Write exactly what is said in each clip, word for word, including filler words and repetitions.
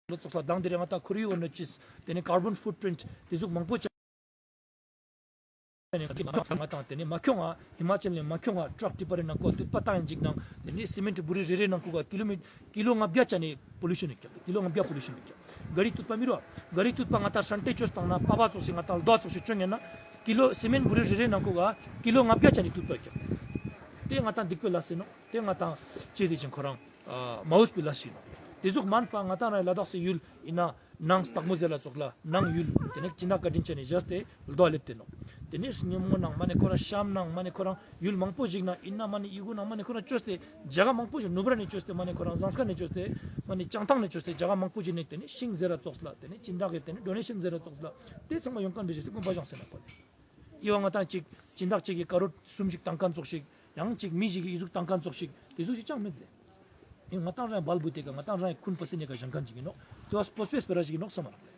ལོ་ཙོགས་ལ་དང་དེ་རེ་ང་ཏང་ཁོར་ཡུག་གི་གནོད་འཚེ་དེ་ནེ་ཀར་བོན་ཕུཊ་པྲིནཊ་དེ་ཟུག་མང་པོ་ཅན་ནེ་ང་ཏང་དེ་ནེ་མ་ཁྱོང་ང་ཧི་མ་ཅལ་ནེ་མ་ཁྱོང་ང་ཊྲག་ཊི་པར་རི་ནང་ཀོ་དུད་པ་ཏང་ཡིན་ཅིག་ནང་དེ་ནེ་སི་མེནཊ་བུ་རི་རེ་རེ་ནང་ཀོ་ག་ཀི་ལོ་མི་ཀི་ལོ་ལྔ་བརྒྱ་ཅན་ནེ་པོ་ལུ་ཤན་ཡོད་ཀྱག། ཀི་ལོ་ལྔ་བརྒྱ་པོ་ལུ་ཤན་ཡོད་ཀྱག། ག་རི་དུད་པ་མི་རུ་ག་རི་དུད་པ་ང་ཏང་ཧྲན་ཏེ་ཅོས་བཏང་ན་པ་པ་ཙོགས་ཤིག་ང་ཏང་རྡོ་ཙོགས་ཤིག་ཅོ་ཉན་ན་ཀི་ལོ་སི་མེནཊ་བུ་རི་རེ་རེ་ནང་ཀོ་ག་ཀི་ལོ་ལྔ་བརྒྱ་ཅན་ནེ་དུད་པ་ཡོད་ཀྱག། དེ་ང་ཏང་སྡིག་པའི་ལས་ཡིན་ནོག། དེ་ང་ཏང་ཅི་དེ་ཅིག་ཁོ་རང་ཨ་མ་འོས་པའི་ལས་ཤིག་ནོག། དེ་ཟུག་མན་པ་ང་ཏང་རང་ལ་དྭགས་སི་ཡུལ་ཡིན་ན་ནང་སྟག་མོ་ཟེར་ལ་ཙོགས་ལ་ནང་ཡུལ་དེ་ནེ་སྦྱིན་བདག་བཀའ་དྲིན་ཅན་ནེ་བཞག་སྟེ་ལྡོག་ལེབས་ཏེ་ནོག། དེ་ནེ་ཉིན་མོ་ནང་མ་ནེ་ཁོ་རང་ཤམ་ནང་མ་ནེ་ཁོ་རང་ཡུལ་མང་པོ་ཞིག་ནང་ཡིན་ན་མ་ནེ་ཡི་གུ་ནང་མ་ནེ་ཁོ་རང་ཅོས་ཏེ་རྒྱ་གར་མང་པོ་ཞིག་ནུབ་ར་ནེ་ཅོས་ཏེ་མ་ནེ་ཁོ་རང་ཟངས་དཀར་ནེ་ཅོས་ཏེ་མ་ནེ་བྱང་ཐང་ནེ་ཅོས་ཏེ་རྒྱ་གར་མང་པོ་ཞིག་ནེ་དེ་ནེ་ཤིང་ཟེར་ར་ཙོགས་ལ་དེ་ནེ་སྦྱིན་བདག་གི་དེ་ནེ་ཌོ་ནེ་ཤན་ཟེར་ར་ཙོགས་ལ་དེ་ཚང་མ་ཡོང་ཁན་བེ་ཞིག་སི་དགོན་པ་བཞེངས་ཟེར་ན་པ་ལེ། ཡི་བ་ང་ཏང་ཅིག་སྦྱིན་བདག་ཅིག་གི་ཀ་རོར་གསུམ་ཞིག་བཏང་ཁན་ཙོགས་ཤིག་ཡང་ཅིག་མི་ཞིག་གི་ཡི་ཟུག་བཏང་ཁན་ཙོགས་ཤིག་དེ་ཟུག་ཞིག་ཅང་མེད་ལེ། ཡི་ང་ཏང་རང་བལ་བུ་དེ་ཀ་ང་ཏང་རང་ཁུན་པ་སེ་ནེ་ཀ་བཞེངས་ཁན་ཅིག་ཡིན་ནོག། དེ་བ་སྤོས་པེ་སྤེ་ར་ཞིག་ཡིན་ནོག་བསམ་མ་རག་ལེ།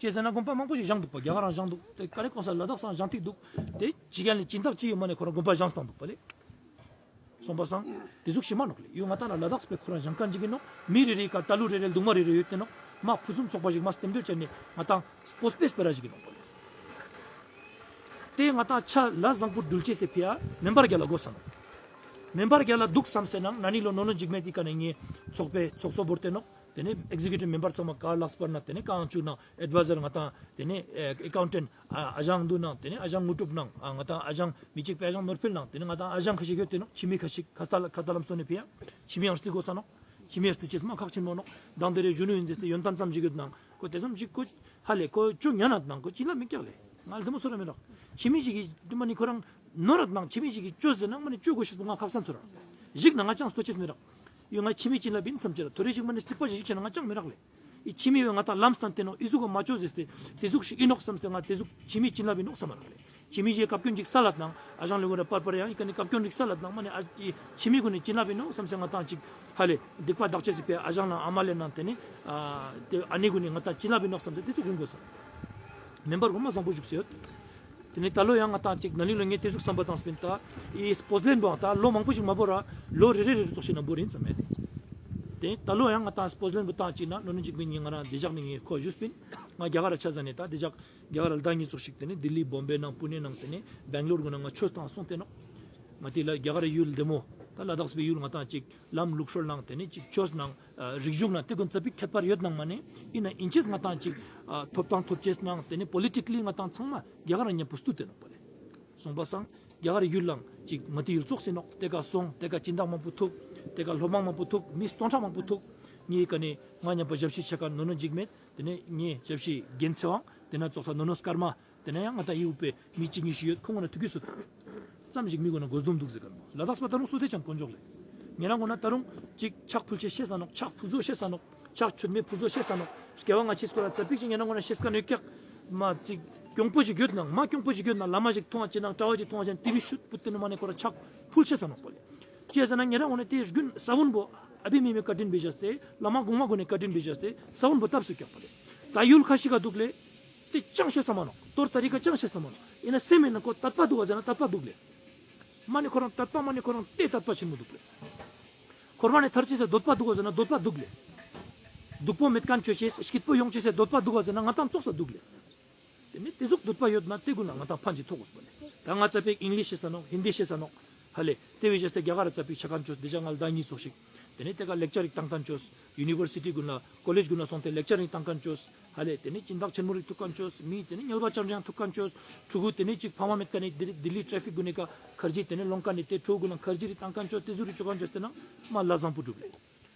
ཅི་ཟེར་ན་དགོན་པ་མང་པོ་ཞིག་བཞེངས་འདུག་པ། རྒྱ་གར་རང་བཞེངས་འདུག། དེ་ཀ་རེ་གོང་ས་ལ་དྭགས་སང་བཞེངས་ཐིག་འདུག། དེ་ཅི་ག་ལེ་སྦྱིན་བདག་ཅི་ཡོད་མ་ནེ་ཁོ་རང་དགོན་པ་བཞེངས་བཏང་འདུག་པ་ལེ། སོང་པ་སང་དེ་ཟུག་ཞིག་མན་ནོག་ལེ། ཡོ་ང་ཏང་ལ་དྭགས་པེ་ཁོ་རང་བཞེངས་ཁན་ཅིག་ཡིན་ནོག། མི་རེ་རེ་ཀ་ཏ་ལུ་རེ་རེ་གདུང་མ་རེ་རེ་ཡོད་དེ་ནོག། མ་ཕུན་སུམ་ཚོགས་པ་ཞིག་མ་སྟེམ་འདོད་ཅན་ནེ་ང་ཏང་སྤོས་པེ་སྤེ་ར་ཞིག་ཡིན་ནོག་པ་ལེ། དེ་ང་ཏང་ཆ་ལ་བཟང་པོ་འགྲུལ་ཅེས་སི་ཕི་ཡ་མེམ་བར་རྒྱལ་ལ་དགོས་ས་ནོག། མེམ་བར་རྒྱལ་ལ་འདུག་བསམ་སེ་ནང་ན་ནི་ལོ་ནོ་ནོ་འཇིགས་མེད་དེ་ཀ་ནེ་ངའི་ཚོགས་པའི་ཚོགས་གཙོ་བོར་ཏེ་ནོག། དེ་ནེ་ཨེག་ཟེ་ཀུ་ཊིབ་མེམ་བར་ཚང་མ་ཀ་ལགས་པར་ནང་དེ་ནེ་ཀ་ཨང་ཅུ་ནང་ཨེཌ་ཝའི་ཟར་ང་ཏང་དེ་ནེ་ཨེ་ཨེ་ཀའུན་ཊེན་ཊ་ཨ་ཨ་ཞང་འདུ་ནང་དེ་ནེ་ཨ་ཞང་དངོས་གྲུབ་ནང་ཨ་ང་ཏང་ཨ་ཞང་མི་གཅིག་པའི་ཨ་ཞང་ནོར་འཕེལ་ནང་དེ་ནེ་ང་ཏང་ཨ་ཞང་ཁ་ཤས་ཡོད་དེ་ནོག། ཁྱིམ་མི་ཁ་ཤས་ཁ་ཏ་ལ་ཁ་ཏ་ལམ་སོ་ནེ་ཕི་ཡ་ཁྱིམ་མི་ཡང་རྩི་དགོས་ས་ནོག། ཁྱིམ་མི་རྩི་ཅེས་མ་ཁག་ཆེན་མོ་ནོག། དང་དེ་རེ་གཞོན་ནུ་ཡིན་ཟེར་ཏེ་ཡོན་ཏན་ཙམ་ཞིག་ཡོད་ནང་ཁོ་དེ་ཙམ་ཞིག་ཁོ་ཧ་ལེ་ཁོ་ཅོ་ཉན་ན་ནང་ཁོ་ཅི་ལ་མི་སྐྱག་ལེ། ང་ལ་དེ་མོ་སོ་ར་མི་རག། ཁྱིམ་མི་ཞིག་གི་དེ་མ་ནི་ཁོ་རང་ནོར་ར་ནང་ཁྱིམ་མི་ཞིག་གི་ཅོ་ཟེར་ན་མ་ནི་ཅོ་དགོས་ཤེས་པོ་ང་ཁག་ས་ཚོར་ར། ཞིག་ན་ང་ཅང་སྟོ་ཅེས་མི་རག། ཡོ་ང་ཁྱིམ་མི་བྱིན་རླབས་ཡིན་བསམ་ཅེ་ར་ཐོ་རེ་ཞིག་མ་ནི་རྩིག་པ་ཞིག་ཞིག་ཆེ་ན་ང་ཅང་མི་རག་ལེ། ཡི་ཁྱིམ་མི་བས་ང་ཏང་ལམ་སྟན་ཏེ་ནོག། ཨི་ཟུག་ག་མ་ཅོ་ཟེར་ཏེ་དེ་ཟུག་ཞིག་ཨིན་ནོག་བསམ་སྟེ་ང་དེ་ཟུག་ཁྱིམ་མི་བྱིན་རླབས་ཡིན་ནོག་བསམ་མ་རག་ལེ། ཁྱིམ་མི་ཞིག་བཀའ་བཀྱོན་ཅིག་སལ་ལད་ནང་ཨ་ཞང་ལེ་གུན་ར་པར་པར་ཡང་ཨི་ཀ་ནི་བཀའ་བཀྱོན་ཅིག་སལ་ལད་ནང་མ་ནི་ཨ་ཨི་ཁྱིམ་མི་གུན་ནི་བྱིན་རླབས་ཡིན་ནོག་བསམ་སྟེ་ང་ཏང་ཅིག་ཧ་ལེ་སྡིག་པ་དག་ཅེས་སི་ཕི་ཨ་ཞང་ལ་ཨ་མ་ལེ་ནང་དེ་ནི་ཨ་དེ་ཨ་ནི་གུན་ནི་ང་ཏང་བྱིན་རླབས་ཡིན་ནོག་བསམ་སྟེ་དེ་ཚོ་གུན་དགོས་ས། མེམ་བར་གོ་མ་བཟང་པོ་བཞུགས་སེ་ཡོད། དེ་ནི་ད་ལོ་ཡང་ང་ཏང་ཅིག་ན་ནིང་ལོ་ངས་དེ་ཟུག་བསམ་པ་བཏང་སྤིན་ད་ཨི་སྤོས་ལེན་པོ་ད་ལོ་མང་པོ་ཞིག་མ་བོར་ར་ལོ་རེ་རེ་རེ་རེ་ཙོགས་ཤིག་ན་བོར་ཡིན་བསམ་མེད་དེ། དེ་ད་ལོ་ཡང་ང་ཏང་སྤོས་ལེན་པོ་བཏང་ཅིག་ན་ནོ་ནི་འཇིགས་མེད་ཉིན་ང་རང་དེ་ཞག་ནི་ངས་ཁོ་ཞུས་སྤིན། ང་རྒྱ་གར་ར་ཆ་ཟ་ནས་ད་དེ་ཞག་རྒྱ་གར་ར་ལྡ་ཉིས་ཙོགས་ཤིག་དེ་ནི་ལྡི་ལི་བོམ་བེ་ནང་པུ་ནེ་ནང་དེ་ནི་བེང་ལོར་གུན་ན་ང་ཆོས་བཏང་སོང་སྟེ་ནོག། ང་དེ་ལ་རྒྱ་གར་ཡུལ་བདེ་མོ་ད་ལ་དྭགས་པའི་ཡུལ་ང་ཏང་ཅིག་ལམ་ལུགས་སྲོལ་ནང་དེ་ནི་ཅིག་ཆོས་ནང་ཨ་རིག་གཞུང་ནང་དེ་གུན་ཙ་པིག་ཁྱད་པར་ཡོད་ནང་མ་ནི་ཡིན་ན་ཨིན་ཅེས་ང་ཏང་ཅིག་ཨ་ཐོབ་ཐང་ཐོབ་ཅེས་ནང་དེ་ནི་པོ་ལི་ཊི་ཀ་ལི་ང་ཏང་ཚང་མ་རྒྱ་གར་ར་མཉམ་པོ་སྟུ་སྟེ་ནོག་པ་ལེ། སོང་པ་སང་རྒྱ་གར་ཡུལ་ལང་ཅིག་ང་དེ་ཡུལ་ཙོགས་སེ་ནོག། དེ་ཀ་སོང་དེ་ཀ་སྦྱིན་བདག་མང་པོ་ཐུག། དེ་ཀ་སློབ་མ་མང་པོ་ཐུག། མི་སྟོང་ཕྲག་མང་པོ་ཐུག། ངའི་ཀ་ནི་ང་མཉམ་པོ་ཞབས་ཕྱི་ཆ་ཁན་ནོ་ནོ་འཇིགས་མེད་དེ་ནི་ངའི་ཞབས་ཕྱི་རྒན་ཚེ་དབང་དེ་ན་ཙོགས་ས་ནོ་ནོ་སྐར་མ། དེ་ན་ཡང་ང་ཏང་ཡི་འུ་པེ་མི་གཅིག་གཉིས་ཤིག་ཡོད། ཁོང་ངོ་ན་ཐུག་གི་སུ་ཐུག་ཙམ་ཞིག་མི་གུན་ན་དགོས་འདུམ་འདུག་ཟེར་ག་ནོ། ལ་དྭགས་པ་ད་རུང་སུ་དེ་ཅང་དཀོན་མཆོག་ལེ། ཉེ་རང་ངོ་ན་ད་རུང་ཅིག་ཕྱག་ཕུལ་ཅེས་ཤེས་ས་ནོག། ཕྱག་ཕུལ་ཚོ་ཤེས་ས་ནོག། ཕྱག་མཆོད་མེ་ཕུལ་ཚོ་ཤེས་ས་ནོག། སྐྱེ་བ་སྔ་ཕྱི་སྐོར་ལ་ཙ་པིག་ཅིག་ཉེ་རང་ངོ་ན་ཤེས་ཀ་ནོ་ཀྱག། མ་ཅིག་གྱོང་པོ་ཞིག་ཡོད་ནང་མ་གྱོང་པོ་ཞིག་ཡོད་ན་བླ་མ་ཞིག་མཐོང་བ་ཅི་ནང་གྲྭ་བ་ཞིག་མཐོང་བ་ཅི་ནང་ཊི་བི་ཤུད་པུ་ཏི་ནི་མ་ནེ་ཁོ་ར་ཕྱག་ཕུལ་ཤེས་ས་ནོག་པ་ལེ། ཅི་ཟེར་ན་ཉེ་རང་ངོ་ན་དེ་རྒྱུན་ས་བོན་པོ་ཨ་བི་མི་མི་བཀའ་དྲིན་བི་ཞེས་ཏེ་བླ་མ་གོང་མ་གུན་ནི་བཀའ་དྲིན་བི་ཞེས་ཏེ་ས་བོན་པོ་བཏབ་སུ་ཀྱག་པ་ལེ། ད་ཡུལ་ཁ་ཤིག་ག་འདུག་ལེ། དེ་ཅང་ཤེས་ས་མ་ནོག། ཏོར་ཏ་རི་ཀ་ཅང་ཤེས་ས་མ་ནོག། ཡིན་ན་སེམས་ཡིན་ན་ཁོ་དད་པ་འདུག་ག་ཟེར་ན་དད་པ་འདུག་ལེ། མ་ནི་ཁོ་རང་དད་པ་མ་ནི་ཁོ་རང་དེ་དད་པ་ཆེན་མོ་འདུག་ལེ། འཁོར་བ་ནས་ཐར་ཅེས་སི་འདོད་པ་འདུག་ག་ཟེར་ན་འདོད་པ་འདུག་ལེ། སྡུག་པོ་མེད་ཁན་ཅོ་ཅེས་སྐྱིད་པོ་ཡོང་ཅེས་སི་འདོད་པ་འདུག་ག་ཟེར་ན་ང་ཏང་ཙོགས་ས་འདུག་ལེ། དེ་ནི་དེ་ཟུག་འདོད་པ་ཡོད་ན་དེ་གུན་ལ་ང་ཏང་ཕན་ཅིག་ཐོགས་དགོས་པ་ལེ། ད་ང་ཙ་པིག་ཨིང་ལིཤ་ཤེས་ས་ནོག། ཧིན་དི་ཤེས་ས་ནོག། ཧ་ལེ། དེ་བས་ཅེས་ཏེ་རྒྱ་གར་ར་ཙ་པིག་ཆ་ཁན་ཅོས་དེ་ཅག་ང་ལ་ཟླ་གཉིས་ཙོགས་ཤིག། དེ་ནི་དེ་ཀ་ལེག་ཅར་རིག་བཏང་ཁན་ཅོས། ཡུ་ནི་ཝར་སི་ཊི་གུན་ལ་ཀོ་ལེཇ་གུན་ལ་སོང་སྟེ་ལེག་ཅར་རིག་བཏང་ཁན་ཅོས། ཧ་ལེ། དེ་ནི་སྦྱིན་བདག་ཆེན་མོ་རིག་ཐུག་ཁན་ཅོས། མི་དེ་ནི་ཉལ་བ་ཅམ་ཅང་ཐུག་ཁན་ཅོས། ཕྲུ་གུ་དེ་ནི་ཅིག་ཕ་མ་མེད་ཁན་ནི་དི་ལི་ཊྲེ་ཕིག་གུན་ནི་ཀ་ཁར་ཇི་དེ་ནི་ལོང་ཁན་ནི་དེ་ཕྲུ་གུ་གུན་ལ་ཁར་ཇི་རིག་བཏང་ཁན་ཅོས། དེ་ཟུག་རིག་ཅོ་ཁན་ཅོས་ཏེ་ན་མ་ལ་བཟང་པོ་གྲུབ་ལེ།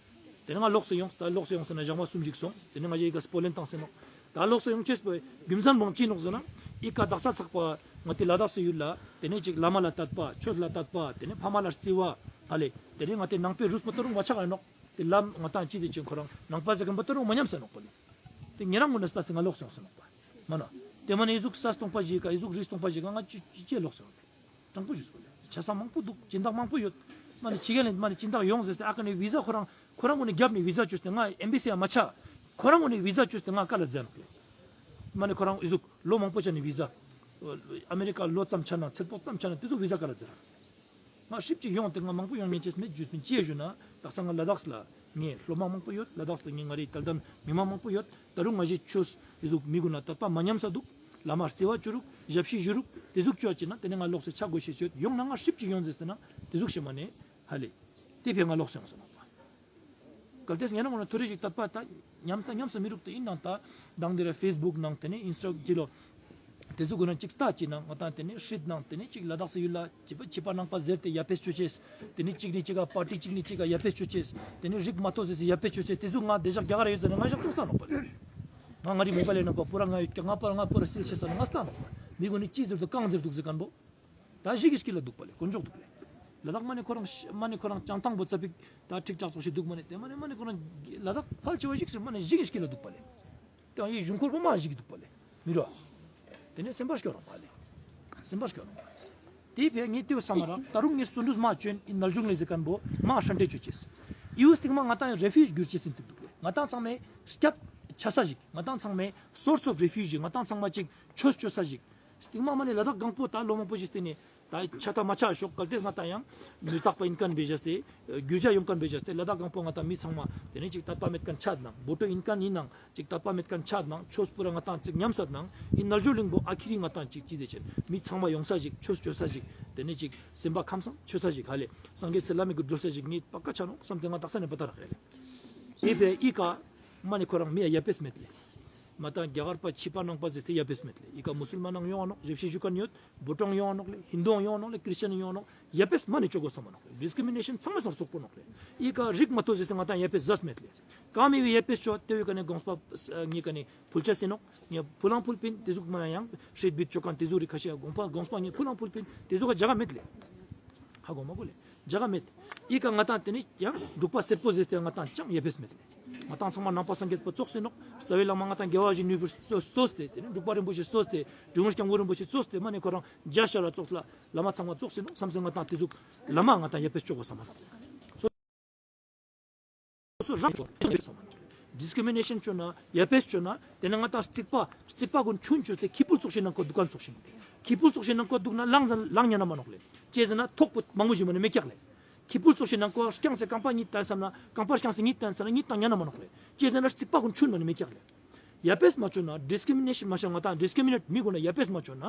དེ་ནི་ང་ལོགས་སེ་ཡོངས། ད་ལོགས་སེ་ཡོངས་ཟེར་ན་ཞག་མ་གསུམ་ཞིག་སོང་། དེ་ནི་ང་ཞེ་ཨི་ཀ་སྤོ་ལེན་བཏང་སེ་ནོག། ད་ལོགས་སེ་ཡོང་ཅེས་པོ་རྒྱུ་མཚན་བོ་ཅི་ནོག་ཟེར་ན་ཨི་ཀ་དག་ས་ཚག་པ་ང་དེ་ལ་དྭགས་སི་ཡུལ་ལ་དེ་ནི་ཅིག་བླ་མ་ལ་དད་པ་ཆོས་ལ་དད་པ་དེ་ནི་ཕ་མ་ལ་བརྩི་བ་ཧ་ལེ། དེ་ནི་ང་དེ་ནང་པའི་རུས་མ་ཏོ་རུང་མ་ཆགས་ཡ་ནོག། དེ་ལམ་ང་ཏང་ཅི་དེ་ཅིག་ཁོ་རང་ནང་པ་ཟེར་ཁན་པོ་ཏོ་རུང་མ་ཉམས་སེ་ནོག་པ་ལེ། དེ་ཉེ་རང་ངོ་ན་ལྟ་སེ་ང་ལོགས་སེ་ཡོངས་སེ་ནོག་པ། མ་ན། དེ་མ་ནི་ཨི་ཟུག་ས་སྟོང་པ་ཞིག་ག་ཨི་ཟུག་རི་སྟོང་པ་ཞིག་ག་ང་ཅི་ཅི་ཅི་ལོགས་སེ་ཡོངས་པ། དྲང་པོ་ཞུས་པ་ལེ། ཆ་ས་མང་པོ་འདུག། སྦྱིན་བདག་མང་པོ་ཡོད། མ་ནི་ཅི་ག་ལེ་མ་ནི་སྦྱིན་བདག་ཡོང་ཟེར་ཏེ་ཨ་ཀ་ནི་བི་ཟ་ཁོ་རང་ཁོ་རང་ངོ་ནི་རྒྱབ་ནི་བི་ཟ་ཅོས་ཏེ་ང་ཨེམ་བྷེ་སི་ཡ་མ་ཆ། ཁོ་རང་ངོ་ནི་བི་ཟ་ཅོས་ཏེ་ང་ཀ་ལ་ཛན་ནོག་ལེ། མ་ནི་ཁོ་རང་ཨི་ཟུག་ལོ་མང་པོ་ཆ་ནི་བི་ཟ། ཨ་མེ་རི་ཀ་ལོ་ཙམ་ཆ་ན་ཚེ་པོ་ཙམ་ཆ་ན་དེ་ཟུག་བི་ཟ་ཀ་ལ་ཛན། ང་ཧྲིབ་ཅིག་ཡོང་སྟེ་ང་མང་པོ་ཡོང་ཉན་ཅེས་མེད་ཞུས་པིན། ཅི་ཡ་ཞུ་ན་དག་ས་ང་ལ་དྭགས་ལ་ ངའི་སློབ་མ་མང་པོ་ཡོད། ལ་དྭགས་སུ་ངའི་ང་རའི་དད་ལྡན་མི་མང་མང་པོ་ཡོད། ད་རུང་ང་ཞའི་ཆོས་འི་ཟུག་མི་གུན་ན་དད་པ་མ་ཉམས་ས་འདུག། བླ་མ་རྩི་བ་བཅོ་རུག། ཞབས་ཕྱི་ཞུ་རུག། ཏེ་ཟུག་བཅོ་ཅེ་ན་ཏེ་ནེ་ང་ལོགས་སེ་ཆ་དགོས་ཤེས་ཡོད། ཡོང་ན་ང་ཧྲིབ་ཅིག་ཡོང་ཟེར་ཟེར་ན་ཏེ་ཟུག་ཤེས་མ་ནེ་ཧ་ལེ། ཏེ་ཕིའ་ང་ལོགས་སེ་ཡོང་སོང་ནོག་པ། གལ་ཏེ་ཉེ་རང་ངོ་ན་ཐོ་རེ་ཞིག་དད་པ་ད་ཉམས་ད་ཉམས་ས་མི་རུག། ཏེ་ཨིན་ནའང་ད་དང་དེ་ར་ཕེས་བུག་ནང་ཏེ་ནེ་ཨིན་སི་ཊ་ཇི་ལོ་ཏེ་ཟུག་གུན་ན་ཅིག་ལྟ་ཅེ་ན་ང་དང་ཏེ་ནེ་ཧྲིད་ནང་ཏེ་ནེ་ཅིག་ལ་དྭགས་སི་ཡུལ་ལ་ཅི་པ་ཕྱི་པ་ནང་པ་ཟེར་ཏེ་ཡ་ཕེས་ཅོ་ཅེས། ཏེ་ནེ་ཅིག་ནེ་ཅིག་ག་པར་ཊི་ཅིག་ནེ་ཅིག་ག་ཡ་ཕེས་ཅོ་ཅེས། ཏེ་ནེ་རིག་མ་ཐོ་ཟེར་སེ་ཡ་ཕེས་ཅོ་ཅེས། ཏེ་ཟུག་ང་དེ་ཞག་རྒྱ་གར་ཡོད་ཟེར་ན་ང་ཞག་ཏོག་ས་ནོག་པ་ལེ། ང་ང་རི་མོ་པ་ལེ་ནང་པ་པུ་ར་ང་ཡོད་ཀྱག། ང་པ་ང་པུ་ར་སིལ་ཆེ་ས་ན་ང་སྟན་ནོག་པ། མི་གུན་ནི་ཅི་ཟེར་དུག་གང་ཟེར་དུག་ཟེར་ཁན་བོ། ད་ཞིག་གི་སྐྱིད་ལ་དུག་པ་ལེ། དཀོན་མཆོག་དུག་ལེ། ལ་དྭགས་མ་ནེ་ཁོ་རང་མ་ནེ་ཁོ་རང་ཅང་ཐང་པོ་ཙ་པིག་ད་ཁྲིག་ཁྲག་ཙོགས་ཤིག་དུག་མ་ནེ་ཏེ་མ་ནེ་མ་ནེ་ཁོ་རང་ལ་དྭགས་ཕལ་ཆེ་བ་ཞིག་སེ་མ་ནེ་ཞིག་གི་སྐྱིད་ལ་དུག་པ་ལེ། ཏེ་ཡང་ཡི་གཞུང་འཁོར་པོ་མ་ཞིག་གི་དུག་པ་ལེ། མི་རོ། ཏེ་ནེ་སེམས་པ་སྐྱོ་རང་པ་ལེ། སེམས་པ་སྐྱོ་རང་པ། ཏེ་ཕིའ་ངས་ཏེ་བོ་སམ་མ་རག། ད་རུང་ངས་བརྩོན་འགྲུས་མ་ཅོན་ཨིན་ནལ་འབྱོར་གླིང་ཟེར་ཁན་བོ་མ་ཧྲན་ཏེ་ཅོ་ཅེས། འི་བོ་སྟིང་མ་ང་དང་རེ་ཕུ་ཇི་གྱུར་ཅེས་ཨིན་དུག་ལེ། ང་དང་ཚང་མའི་སྐྱབས་ཆ་ས་ཞིག། ང་དང་ཚང་མའི་སོརས་ཨོཕ་རེ་ཕུ་ཇི། ང་དང་ཚང་མ་ཅིག་ཆོས་ཅོ་ས་ཞིག། སྟིང་མ་མ་ནེ་ལ་དྭགས་གང་པོ་ད་ལོ་མང་པོ་ཞིག་སྟིང་ནེ་ད་ཆ་ད་མ་ཆ་ཤོག། གལ་ཏེ་ང་དང་ཡང་མི་རྟག་པ་ཨིན་ཁན་བེ་ཞག་སྟེ་གྱུར་ཅེས་ཡོང་ཁན་བེ་ཞག་སྟེ་ལ་དྭགས་གང་པོ་ང་དང་མི་ཚང་མ་ཏེ་ནེ་ཅིག་དད་པ་མེད་ཁན་ཆ་ནང་བོ་ཊོ་ཨིན་ཁན་ཨིན་ནང་ཅིག་དད་པ་མེད་ཁན་ཆ་ནང་ཆོས་པུ་ར་ང་དང་ཅིག་ཉམས་ས་ནང་ཨིན་ནལ་འབྱོར་གླིང་པོ་ཨ་ཁི་རི་ང་དང་ཅིག་ཅི་ཏེ་ཆེན་མི་ཚང་མ་ཡོང་ས་ཞིག་ཆོས་ཅོ་ས་ཞིག་ཏེ་ནེ་ཅིག་སེམས་པ་ཁམས་སང་ཆོས་ས་ཞིག་ཧ་ལེ་སངས་རྒྱས་སི་ལམ་མི་གུ་འགྲོ་ས་ཞིག་ངས་པ་ཀ་ཆ་ནོག་སམ་སྟེ་ང་དག་ས་ནེ་པ་ད་རག་རེ་ལེ། ཨི་ཕིའ་ཨི་ཀ་མ་ནེ་ཁོ་རང་མི་ཡ་ཡ་ཕེས་མེད་ལེ། མ་དང་རྒྱ་གར་པ་ཕྱི་པ་ནང་པ་ཟེར་སེ་ཡ་ཕེས་མེད་ལེ། ཨི་ཀ་མུ་སུལ་མ་ནང་ཡོང་ང་ནོག། ཞབས་ཕྱི་ཞུ་ཁན་ཡོད། བོ་ཊོ་ཡོང་ང་ནོག་ལེ། ཧིན་དུ་ཡོང་ང་ནོག་ལེ། ཀྲིས་ཅན་ཡོང་ང་ནོག་ལེ། ཡ་ཕེས་མ་ནེ་ཅོ་གོས་སམ་མ་ནོག་ལེ། ཌིས་ཀྲི་མི་ནེ་ཤན་ཚང་མའི་སང་རྩོག་པོ་ནོག་ལེ། ཨི་ཀ་རིག་མ་ཐོ་ཟེར་སེ་ང་དང་ཡ་ཕེས་ཟ་མེད་ལེ། ཀ་མི་བི་ཡ་ཕེས་ཅོ་ཏེ་བོའི་ཀ་ནེ་དགོངས་པ་ངའི་ཀ་ནེ་ཕུལ་ཆ་སེ་ནོག། ངའི་ཕུལ་ལང་ཕུལ་པིན། ཏེ་ཟུག་མ་ཡང་ཧྲིད་བིད་ཅོ་ཁན་ཏེ་ཟུག་རིག་ཁ་ཤས་དགོངས་པ་དགོངས་པ་ངའི་ཕུལ་ལང་ཕུལ་པིན། ཏེ་ཟུག་ག་ཇ་ག་མེད་ལེ། ཧ་གོ་མ་གོ་ལེ། ཇ་ག་མེད། ཨི་ཀ་ང་དང་ཏེ་ནེ་ཡང་འབྲུག་པ་སེར་པོ་ཟེར་ཏེ་ང་དང་ཅང་ཡ་ཕེས་མེད་ལེ། ང་དང་ཚང་མ་ནང་པ་སངས་རྒྱས་པ་ཙོགས་སེ་ནོག། རྩ་བའི་བླ་མ་ང་དང་རྒྱལ་བ་ཡིད་བཞིན་ནོར་བུ་གཙོས་ཏེ་ཏེ་ནེ་འབྲུག་པ་རིན་པོ་ཆེ་གཙོས་ཏེ་འབྲི་གུང་སྐྱབས་མགོན་རིན་པོ་ཆེ་གཙོས་ཏེ་མ་ནེ་ཁོ་རང་རྒྱ་ཤ་ར་ཙོགས་ལ་བླ་མ་ཚང་མ་ཙོགས་སེ་ནོག་སམ་སེ་ང་དང་ཏེ་ཟུག་བླ་མ་ང་དང་ཡ་ཕེས་ཅོ་གོས་སམ་མ་ནོག། སོ་སོ་རང་ཅོ་ཅོ་སམ་མ་ནོག། ཌིས་ཀྲི་མི་ནེ་ཤན་ཅོ་ན་ཡ་ཕེས་ཅོ་ན་ཏེ་ནེ་ང་དང་རྩིག་པ་རྩིག་པ་གུན་ཆུན་ཅོས་ཏེ་ཁྱི་ཕུལ་ཙོགས་ཤིག་ནང་ཁོ་དུག་ཁན་ཙོགས་ཤིག། ཁྱི་ཕུལ་ཙོགས་ཤིག་ནང་ཁོ་དུག་ན་ལངས་ལངས་ཉན་ན་མ་ནོག་ལེ། ཅི་ཟེར་ན་ཐོག་པོ་མང་པོ་ཞིག་མ་ནེ་མེད་ཀྱག་ལེ། ཁྱི་ཕུལ་ཙོགས་ཤིག་ནང་ཁོ་རྐྱང་སེ་རྐང་པ་གཉིས་བཏོན་སམ་ན་རྐང་པ་རྐྱང་སེ་གཉིས་བཏོན་སམ་ན་གཉིས་བཏང་ཉན་ན་མ་ནོག་ལེ། ཅི་ཟེར་ན་རྩིག་པ་གུན་ཆུན་མ་ནེ་མེད་ཀྱག་ལེ། ཡ་ཕེས་མ་ཅོ་ན་ཌིས་ཀྲི་མི་ནེ་ཤན་མ་ཤ་ང་དང་ཌིས་ཀྲི་མི་ནེཊ་མི་གུན་ན་ཡ་ཕེས་མ་ཅོ་ན་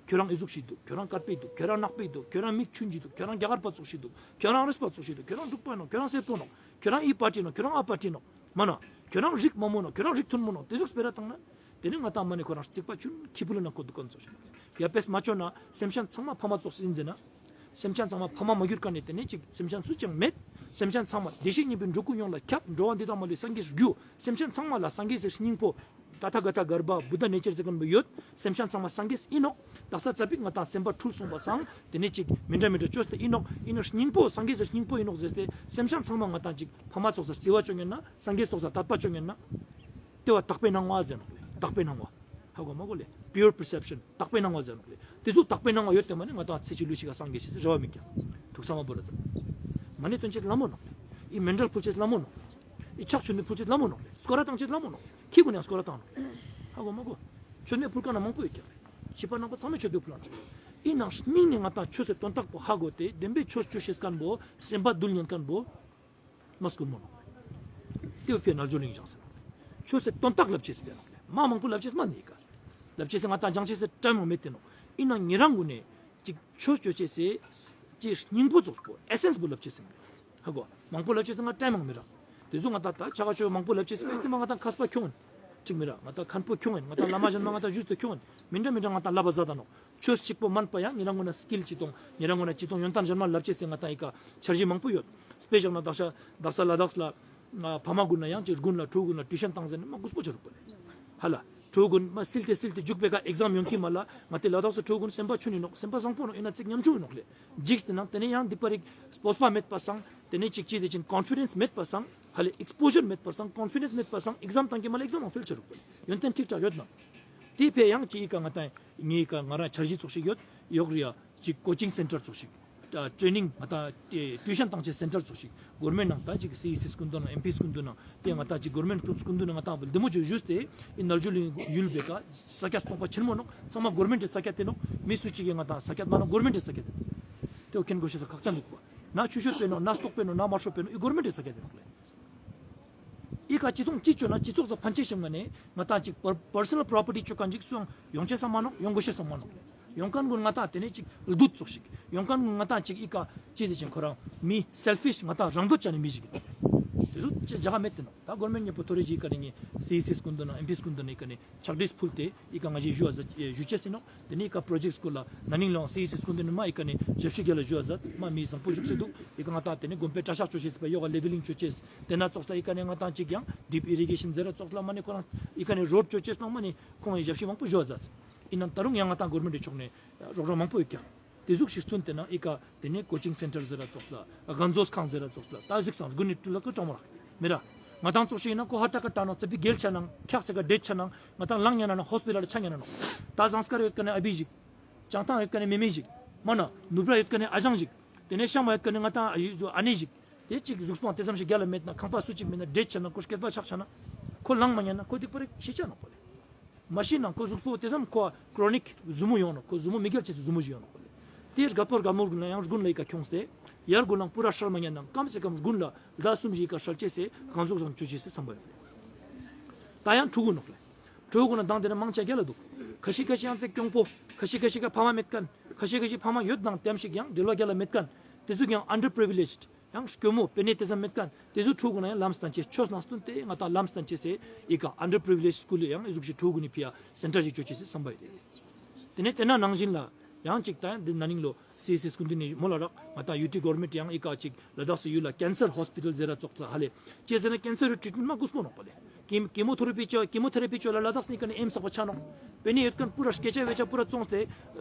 ཁྱོ་རང་ཨི་ཟུག་ཤིག་དུག། ཁྱོ་རང་དཀར་པོ་དུག། ཁྱོ་རང་ནག་པོ་དུག། ཁྱོ་རང་མིག་ཆུན་ཅིག་དུག། ཁྱོ་རང་རྒྱ་གར་པ་ཙོགས་ཤིག་དུག། ཁྱོ་རང་རིས་པ་ཙོགས་ཤིག་དུག། ཁྱོ་རང་འབྲུག་པ་ནོག། ཁྱོ་རང་སེར་པོ་ནོག། ཁྱོ་རང་ཨི་པར་ཊི་ནོག། ཁྱོ་རང་ཨ་པར་ཊི་ནོག། མ་ན། ཁྱོ་རང་རིག་མ་མོ་ནོག། ཁྱོ་རང་རིག་ཐུན་མོ་ནོག། ཏེ་ཟུག་སྤེ་ར་བཏང་ན། ཏེ་ནེ་ང་དང་མ་ནེ་ཁོ་རང་རྩིག་པ་ཆུན་ཁྱི་ཕུལ་ནང་ཁོ་དུག་ཁན་ཙོགས་ཤིག། ཡ་ཕེས་མ་ཅོ་ན་སེམས་ཅན་ཚང་མ་ཕ་མ་ཙོགས་ཤིག་ཨིན་ཟེར་ན། སེམས་ཅན་ཚང་མ་ཕ་མ་མ་གྱུར་ཁན་ནི་ཏེ་ནེ་ཅིག་སེམས་ཅན་སུ་ཅང་མེད། སེམས་ཅན་ཚང་མ་བདེ་གཤེགས་སྙིང་པོའི་འགྲོ་ཀུན་ཡོངས་ལ་ཁྱབ། འགྲོ་བ་འདི་དག་མ་ལུས་སངས་རྒྱས་རྒྱུ། སེམས་ཅན་ཚང་མ་ལ་སངས་རྒྱས་སི་སྙིང་པོ། ཏ་ཐཱ་ག་ཏ་གརྦྷ་བུདྡྷ་ནེ་ཅར་ཟེར་ཁན་བོ་ཡོད། སེམས་ཅན་ཚང་མ་སངས་རྒྱས་ཨིན་ནོག། དག་ས་ཙ་པིག་ང་དང་སེམས་པ་འཁྲུལ་སོང་པ་སང་ཏེ་ནེ་ཅིག་མི་འདྲ་མི་འདྲ་ཅོས་ཏེ་ཨིན་ནོག། ཨིན་ན་སྙིང་པོ་སངས་རྒྱས་སི་སྙིང་པོ་ཨིན་ནོག་ཟེར་ཏེ་སེམས་ཅན་ཚང་མ་ང་དང་ཅིག་ཕ་མ་ཙོགས་སི་རྩི་བ་ཅོ་ཉན་ན་སངས་རྒྱས་ཙོགས་སི་དད་པ་ཅོ་ཉན་ན། ཏེ་བོ་དག་པའི་སྣང་བ་ཟེར་ནོག་ལེ། དག་པའི་སྣང་བ། ཧ་གོ་མ་གོ་ལེ། པིའུར་པར་སེབ་ཤན། དག་པའི་སྣང་བ་ཟེར་ནོག་ལེ། ཏེ་ཙོགས་དག་པའི་སྣང་བ་ཡོད་དེ་མ་ནེ་ང་དང་ཚེ་ཕྱི་ལུས་ཤིག་ག་སངས་རྒྱས་ཤེས་སི་རེ་བ་མེད་ཀྱག། ཐུགས་ས་མ་བོར་ར་ཟེར། མ་ནེ་སྟོན་ཅེས་ལ་མོ་ནོག་ལེ། ཨི་མན་ཌལ་ཕུལ་ཅེས་ལ་མོ་ནོག་ལེ། ཨི་ཕྱག་མཆོད་མེ་ཕུལ་ཅེས་ལ་མོ་ནོག་ལེ། སྐོར་ར་བཏང་ཅེས་ལ་མོ་ནོག་ལེ། ཁྱི་གུན་ཡང་སྐོར་ར་བཏང་ནོག་ལེ། ཧ་གོ་མ་གོ། མཆོད་མེ་ཕུལ་ཁན་ན་མང་པོ་ཡོད་ཀྱག་ལེ། ཕྱི་པ་ནང་པ་ཚང་མས་མཆོད་མེ་ཕུལ་ལ་ནོག་ལེ། ཨིན་ནའང་སྙིང་ནེ་ང་དང་ཆོས་སི་དོན་དག་པོ་ཧ་གོ་སྟེ་བདེན་པའི་ཆོས་ཅོ་ཤེས་ཁན་བོ་སེམས་པ་དུལ་ཉན་ཁན་བོ། མ་སྐུ་མོ་ནོག། ཏེ་བོ་ཕིའ་རྣལ་འབྱོར་གླིང་བཞེངས་སེ་ནོག། ཆོས་སི་དོན་དག་ལབ་ཅེས་སི་ཕིའ་ནོག་ལེ། མ་མང་པོ་ལབ་ཅེས་མ་ནེ་ཀ། ལབ་ཅེས་སི་ང་དང་སྦྱང་ཅེས་སི་ཊའིམ་མང་མེད་དེ་ནོག། ཨིན་ན་ཉེ་རང་གུན་ནི་ཅིག་ཆོས་ཅོ་ཅེས་སི་ཅིག་སྙིང་པོ་ཙོགས་པོ་ཨེ་སེནས་པོ་ལབ་ཅེས་སི་ཧ་གོ། མང་པོ་ལབ་ཅེས་སི་ང་ཊའིམ་མང་མི་རག། ཏེ་ཙོགས་ང་དང་ད་ཆ་ག་ཆོས་མང་པོ་ལབ་ཅེས་སི་ཕིའ་ཏེ་མ་ང་དང་མཁས་པ་ཁྱོང་ཨིན། ཅིག་མི་རག། ང་དང་མཁན་པོ་ཁྱོང་ཨིན། ང་དང་བླ་མ་ཞན་མ་ང་དང་ཞུས་ཏེ་ཁྱོང་ཨིན། མི་འདྲ་མི་འདྲ་ང་དང་ལབ་པ་ཟ་ད་ནོག། ཆོས་ཅིག་པོ་མན་པ་ཡང་ཉེ་རང་གུན་ན་སྐིལ་ཅིག་ཏོང་། ཉེ་རང་གུན་ན་ཅིག་ཏོང་ཡོན་ཏན་ཞན་མ་ལབ་ཅེས་སི་ང་དང་ཨི་ཀ་འཆར་གཞི་མང་པོ་ཡོད། སྤེ་ཤལ་ན་དག་ས་དག་ས་ལ་དྭགས་ལ་ཕ་མ་གུན་ན་ཡང་ཅིག་དགུན་ལ་ཕྲུ་གུན་ལ་ཊུ་ཤན་བཏང་ཟེར་ན་མ་གུས་པོ་ཆ་རུག་པ་ལེ། ཧ་ལ། ཕྲུ་གུན་མ་སིལ་ཏེ་སིལ་ཏེ་འཇུག་པའི་ཀ་ཨེག་ཟམ་ཡོང་གི་མ་ལ་ང་ཏེ་ལ་དྭགས་སི་ཕྲུ་གུན་སེམས་པ་ཆུན་ཨིན་ནོག། སེམས་པ་བཟང་པོ་ནོག། ཨིན་ན་ཅིག་ཉམ་ཆུང་ཨིན་ནོག་ལེ། འཇིགས་ཏེ་ནང་ཏེ་ནེ་ཡང་འདི་པ་རིག་སྤོབས་པ་མེད་པ་སང་ཏེ་ནེ་ཅིག་ཅི་ཏེ་ཅིན་ཀོན་ཕི་ཌེནས་མེད་པ་སང་ཧ་ལེ་ཨེགས་པོ་ཞར་མེད་པ་སང་ཀོན་ཕི་ཌེནས་མེད་པ་སང་ཨེག་ཟམ་བཏང་གི་མ་ལ་ཨེག་ཟམ་ནང་ཕེལ་ཆ་རུག་པ་ལེ། ཡོན་ཏན་ཁྲིག་ཁྲག་ཡོད་ན། ཏེ་ཕིའ་ཡང་ཅིག་ཨི་ཀ་ང་དང་ངའི་ཀ་ང་རང་འཆར་གཞི་ཙོགས་ཤིག་ཡོད། ཡོག་རི་ཡ། ཅིག་ཀོ་ཅིང་སེན་ཊར་ཙོགས་ཤིག། ཨ་ཊྲེ་ནིང་ང་དང་ཊུ་ཤན་བཏང་ཅེས་སེན་ཊར་ཙོགས་ཤིག། གོར་མེནཊ་ནང་ད་ཅིག་སི་ཨི་སི་སྐུན་དོན་ནང་ཨེམ་པི་སྐུན་དོན་ནང་ཏེ་ང་དང་ཅིག་གོར་མེནཊ་སྐུན་དོན་ནང་ང་དང་བདེ་མོ་ཅིག་ཞུས་ཏེ་ཨི་ནལ་འབྱོར་གླིང་ཡུལ་པའི་ཀ་ས་ཀྱད་སྟོང་པ་ཆེན་མོ་ནོག། ཚང་མ་གོར་མེནཊ་ས་ཀྱད་ཏེ་ནོག། མི་སུ་ཅིག་གི་ང་དང་ས་ཀྱད་མ་ནོག། གོར་མེནཊ་ས་ཀྱད་ཏེ་ནོག། ཏེ་བོ་མཁྱེན་དགོས་ཤེས་ཁག་ཅན་དུག་པ། ན་ཆུ་ཤོད་པེ་ནོག་ན་སྟོག་པེ་ནོག་ན་མ་ཤོད་པེ་ནོག་ཨི་གོར་མེནཊ་ས་ཀྱད་ཏེ་ནོག་ལེ། ཨི་ཀ་ཅི་ཐོང་ཅི་ཅོ་ན་ཅི་ཙོགས་སུ་ཕན་ཅེས་ཤིག་མ་ནེ་ང་ཏང་ཅིག་པར་པར་སོ་ནལ་པྲོ་པར་ཊི་ཅོ་ཁན་ཅིག་སུའང་ཡོང་ཅེས་སམ་མ་ནོག། ཡོང་གོ་ཤེས་སམ་མ་ནོག། ཡོང་ཁན་གུན་ང་ཏང་ཏེ་ནེ་ཅིག་ལྡུད་ཙོགས་ཤིག། ཡོང་ཁན་གུན་ང་ཏང་ཅིག་ཨི་ཀ་ཅི་ཟེར་ཅིག་ཁོ་རང་མི་སེལ་ཕིཤ་ང་ཏང་རང་འདོད་ཅན་ནི་མི་ཞིག་ཨིན། ཏེ་ཟུག་ཅིག་ཇ་ག་མེད་ཏེ་ནོག། ད་གོར་མེན་ཊ་ཉེ་པོ་ཐོ་རེ་ཞིག་ཨི་ཀ་ནེ་ངའི་སི་ཨི་སི་གུན་དུ་ན་ཨེམ་པིས་གུན་དུ་ན་ཨི་ཀ་ནེ་ཕྱག་བྲིས་ཕུལ་ཏེ་ཨི་ཀ་ང་ཞའི་ཞུ་བ་ཟ་ཞུ་ཅེས་ཨིན་ནོག། ཏེ་ནེ་ཨི་ཀ་པྲོ་ཇེཀྚ་སྐོར་ལ་ན་ནིང་ལོའང་སི་ཨི་སི་གུན་དུ་ན་མ་ཨི་ཀ་ནེ་ཞབས་ཕྱི་རྒྱལ་ལ་ཞུ་བ་ཟ་མ་མི་བཟང་པོ་བཞུགས་སེ་འདུག། ཨི་ཀ་ང་ཏང་ཏེ་ནེ་དགོན་པའི་གྲྭ་ཤག་ཅོ་ཅེས་སི་ཕིའ་ཡོག་ག་ལེ་བེ་ལིང་ཅོ་ཅེས། ཏེ་ན་ཙོགས་ས་ཨི་ཀ་ནེ་ང་ཏང་ཅིག་ཡང་ཌིབ་ཨི་རི་གེ་ཤན་ཟེར་ར་ཙོགས་ལ་མ་ནེ་ཁོ་རང་ཨི་ཀ་ནེ་རོཌ་ཅོ་ཅེས་ནང་མ་ནེ་ཁོང་ངི་ཞབས་ཕྱི་མང་པོ་ཞུ་བ་ཟ། ཨིན་ནའང་ད་རུང་ཡང་ང་ཏང་གོར་མེན་ཊ་ཕྱོགས་ནེ་རོགས་རམ་མང་པོ་ཡོད་ཀྱག། ཏེ་ཟུག་ཞིག་སྟུན་ཏེ་ན་ཨི་ཀ་ཏེ་ནེ་ཀོ་ཅིང་སེན་ཊར་ཟེར་ར་ཙོགས་ལ་དགའ་མཛོད་ཁང་ཟེར་ར་ཙོགས་ལ་ད་གཟིགས་སང་དགུན་ནི་ཏུ་ལ་ཀ་གྲང་མོ་རག་མེད་ར། ང་ཏང་ཙོགས་ཤིག་ཨིན་ན་ཁོ་ཧར་ཊ་ཀ་ཊ་ན་ཙ་པིག་གེལ་ཆ་ན་འཁྱག་སེ་ཀ་འདྲེད་ཆ་ན་ང་ཏང་ལངས་ཉན་ན་ཧོས་པི་ཊལ་ཆ་ཉན་ན་ནོག། ད་ཟངས་དཀར་ཡོད་ཀ་ནེ་ཨ་བི་ཞིག། བྱང་ཐང་ཡོད་ཀ་ནེ་མེ་མེ་ཞིག། མ་ན་ནུབ་ར་ཡོད་ཀ་ནེ་ཨ་ཞང་ཞིག། ཏེ་ནེ་ཤང་མ་ཡོད་ཀ་ནེ་ང་ཏང་ཨ་ཡུ་ཨ་ནེ་ཞིག། ཏེ་ཅིག་གཟུགས་པོའང་ཏེ་ཙམ་ཞིག་རྒྱལ་ལ་མེད་ན་ཁང་པ་སུ་ཅིག་མེད་ན་འདྲེད་ཆ་ན་ཁོ་སྐེད་པ་ཆག་ཆ་ན་ཁོ་ལངས་མ་ཉན་ན་ཁོ་སྡིག་པ་རེ་ཤི་ཆ་ནོག་པ་ལེ། མ་ཤི་ན་ཁོ་གཟུགས་པོ་ཏེ་ཙམ་ཁོ་ཀྲོ་ནིག་ཟུར་མོ་ཡོང་ནོག། ཁོ་ཟུར་མོ་མི་རྒྱལ་ཅེས་སི་ཟུར་མོ་ཞིག་ཡོང་ནོག་པ་ལེ། ཏེ་རྒད་པོ་རྒད་མོ་གུན་ལ་ཡང་དགུན་ལ་ཨི་ཀ་ཁྱོངས་ཏེ་ཡར་གུན་ལའང་པུ་ར་ཧྲལ་མ་ཉན་ན་ཀམ་སེ་ཀམ་དགུན་ལ་ཟླ་གསུམ་ཞིག་ཨི་ཀ་ཧྲལ་ཅེས་སི་གང་ཟུག་ཟང་ཅོ་ཅེས་སི་སམ་པ་ཡོད། ད་ཡང་ཕྲུ་གུ་ནོག་ལེ། ཕྲུ་གུ་ན་དང་ཏེ་ན་མང་ཆེ་རྒྱལ་ལ་འདུག། ཁ་ཤས་ཁ་ཤས་ཡང་ཙེ་གྱོང་པོ། ཁ་ཤས་ཁ་ཤས་ཀ་ཕ་མ་མེད་ཁན། ཁ་ཤས་ཁ་ཤས་ཕ་མ་ཡོད་ནའང་ཏེམ་ཞིག་ཡང་འབྲེལ་བ་རྒྱལ་ལ་མེད་ཁན། ཏེ་ཟུག་ཡང་ཨན་ཌར་པྲི་བི་ལེཇ་ཡང་སྐྱོ་མོ་པེ་ནེ་ཏེ་ཙམ་མེད་ཁན། ཏེ་ཟུག་ཕྲུ་གུ་ན་ཡང་ལམ་སྟན་ཅེས་ཆོས་ནང་སྟུན་ཏེ་ང་ཏང་ལམ་སྟན་ཅེས་སི་ཨི་ཀ་ཨན་ཌར་པྲི་བི་ལེཇ་སྐུལ་ཡང་ཨི་ཟུག་ཞིག་ཕྲུ་གུ་ནི་ཕིའ་སེན་ཊར་ཞིག་ཅོ་ཅེས་སི་སམ་པ་ཡོད། ཏེ་ནེ་ཏེ་ན་ནང་བཞིན་ལ་ཡང་ཅིག་ད་ཡང་ཏེ་ན་ནིང་ལོ་སི་ཨི་སི་གུན་དུ་ནི་མོལ་ལ་རག། ང་ཏང་ཡུ་ཊི་གོར་མེན་ཊ་ཡང་ཨི་ཀ་ཅིག་ལ་དྭགས་སི་ཡུལ་ལ་ཀེན་སར་ཧོས་པི་ཊལ་ཟེར་ར་ཙོགས་ལ་ཧ་ལེ། ཅི་ཟེར་ན་ཀེན་སར་རི་ཊྲིཊ་མེན་ཊ་མ་གུས་པོ་ནོག་པ་ལེ། ཀི་ཀི་མོ་ཐེ་ར་པི་ཅོ་ཀི་མོ་ཐེ་ར་པི་ཅོ་ལ་ལ་དྭགས་སི་ནི་ཀ་ནེ་ཨེམས་ཚག་པ་ཆ་ནོག། པེ་ནེ་ཡོད་ཁན་པུ་ར་སྐད་ཆ་བེད་ཆ་པུ་ར་བཙོངས་ཏེ་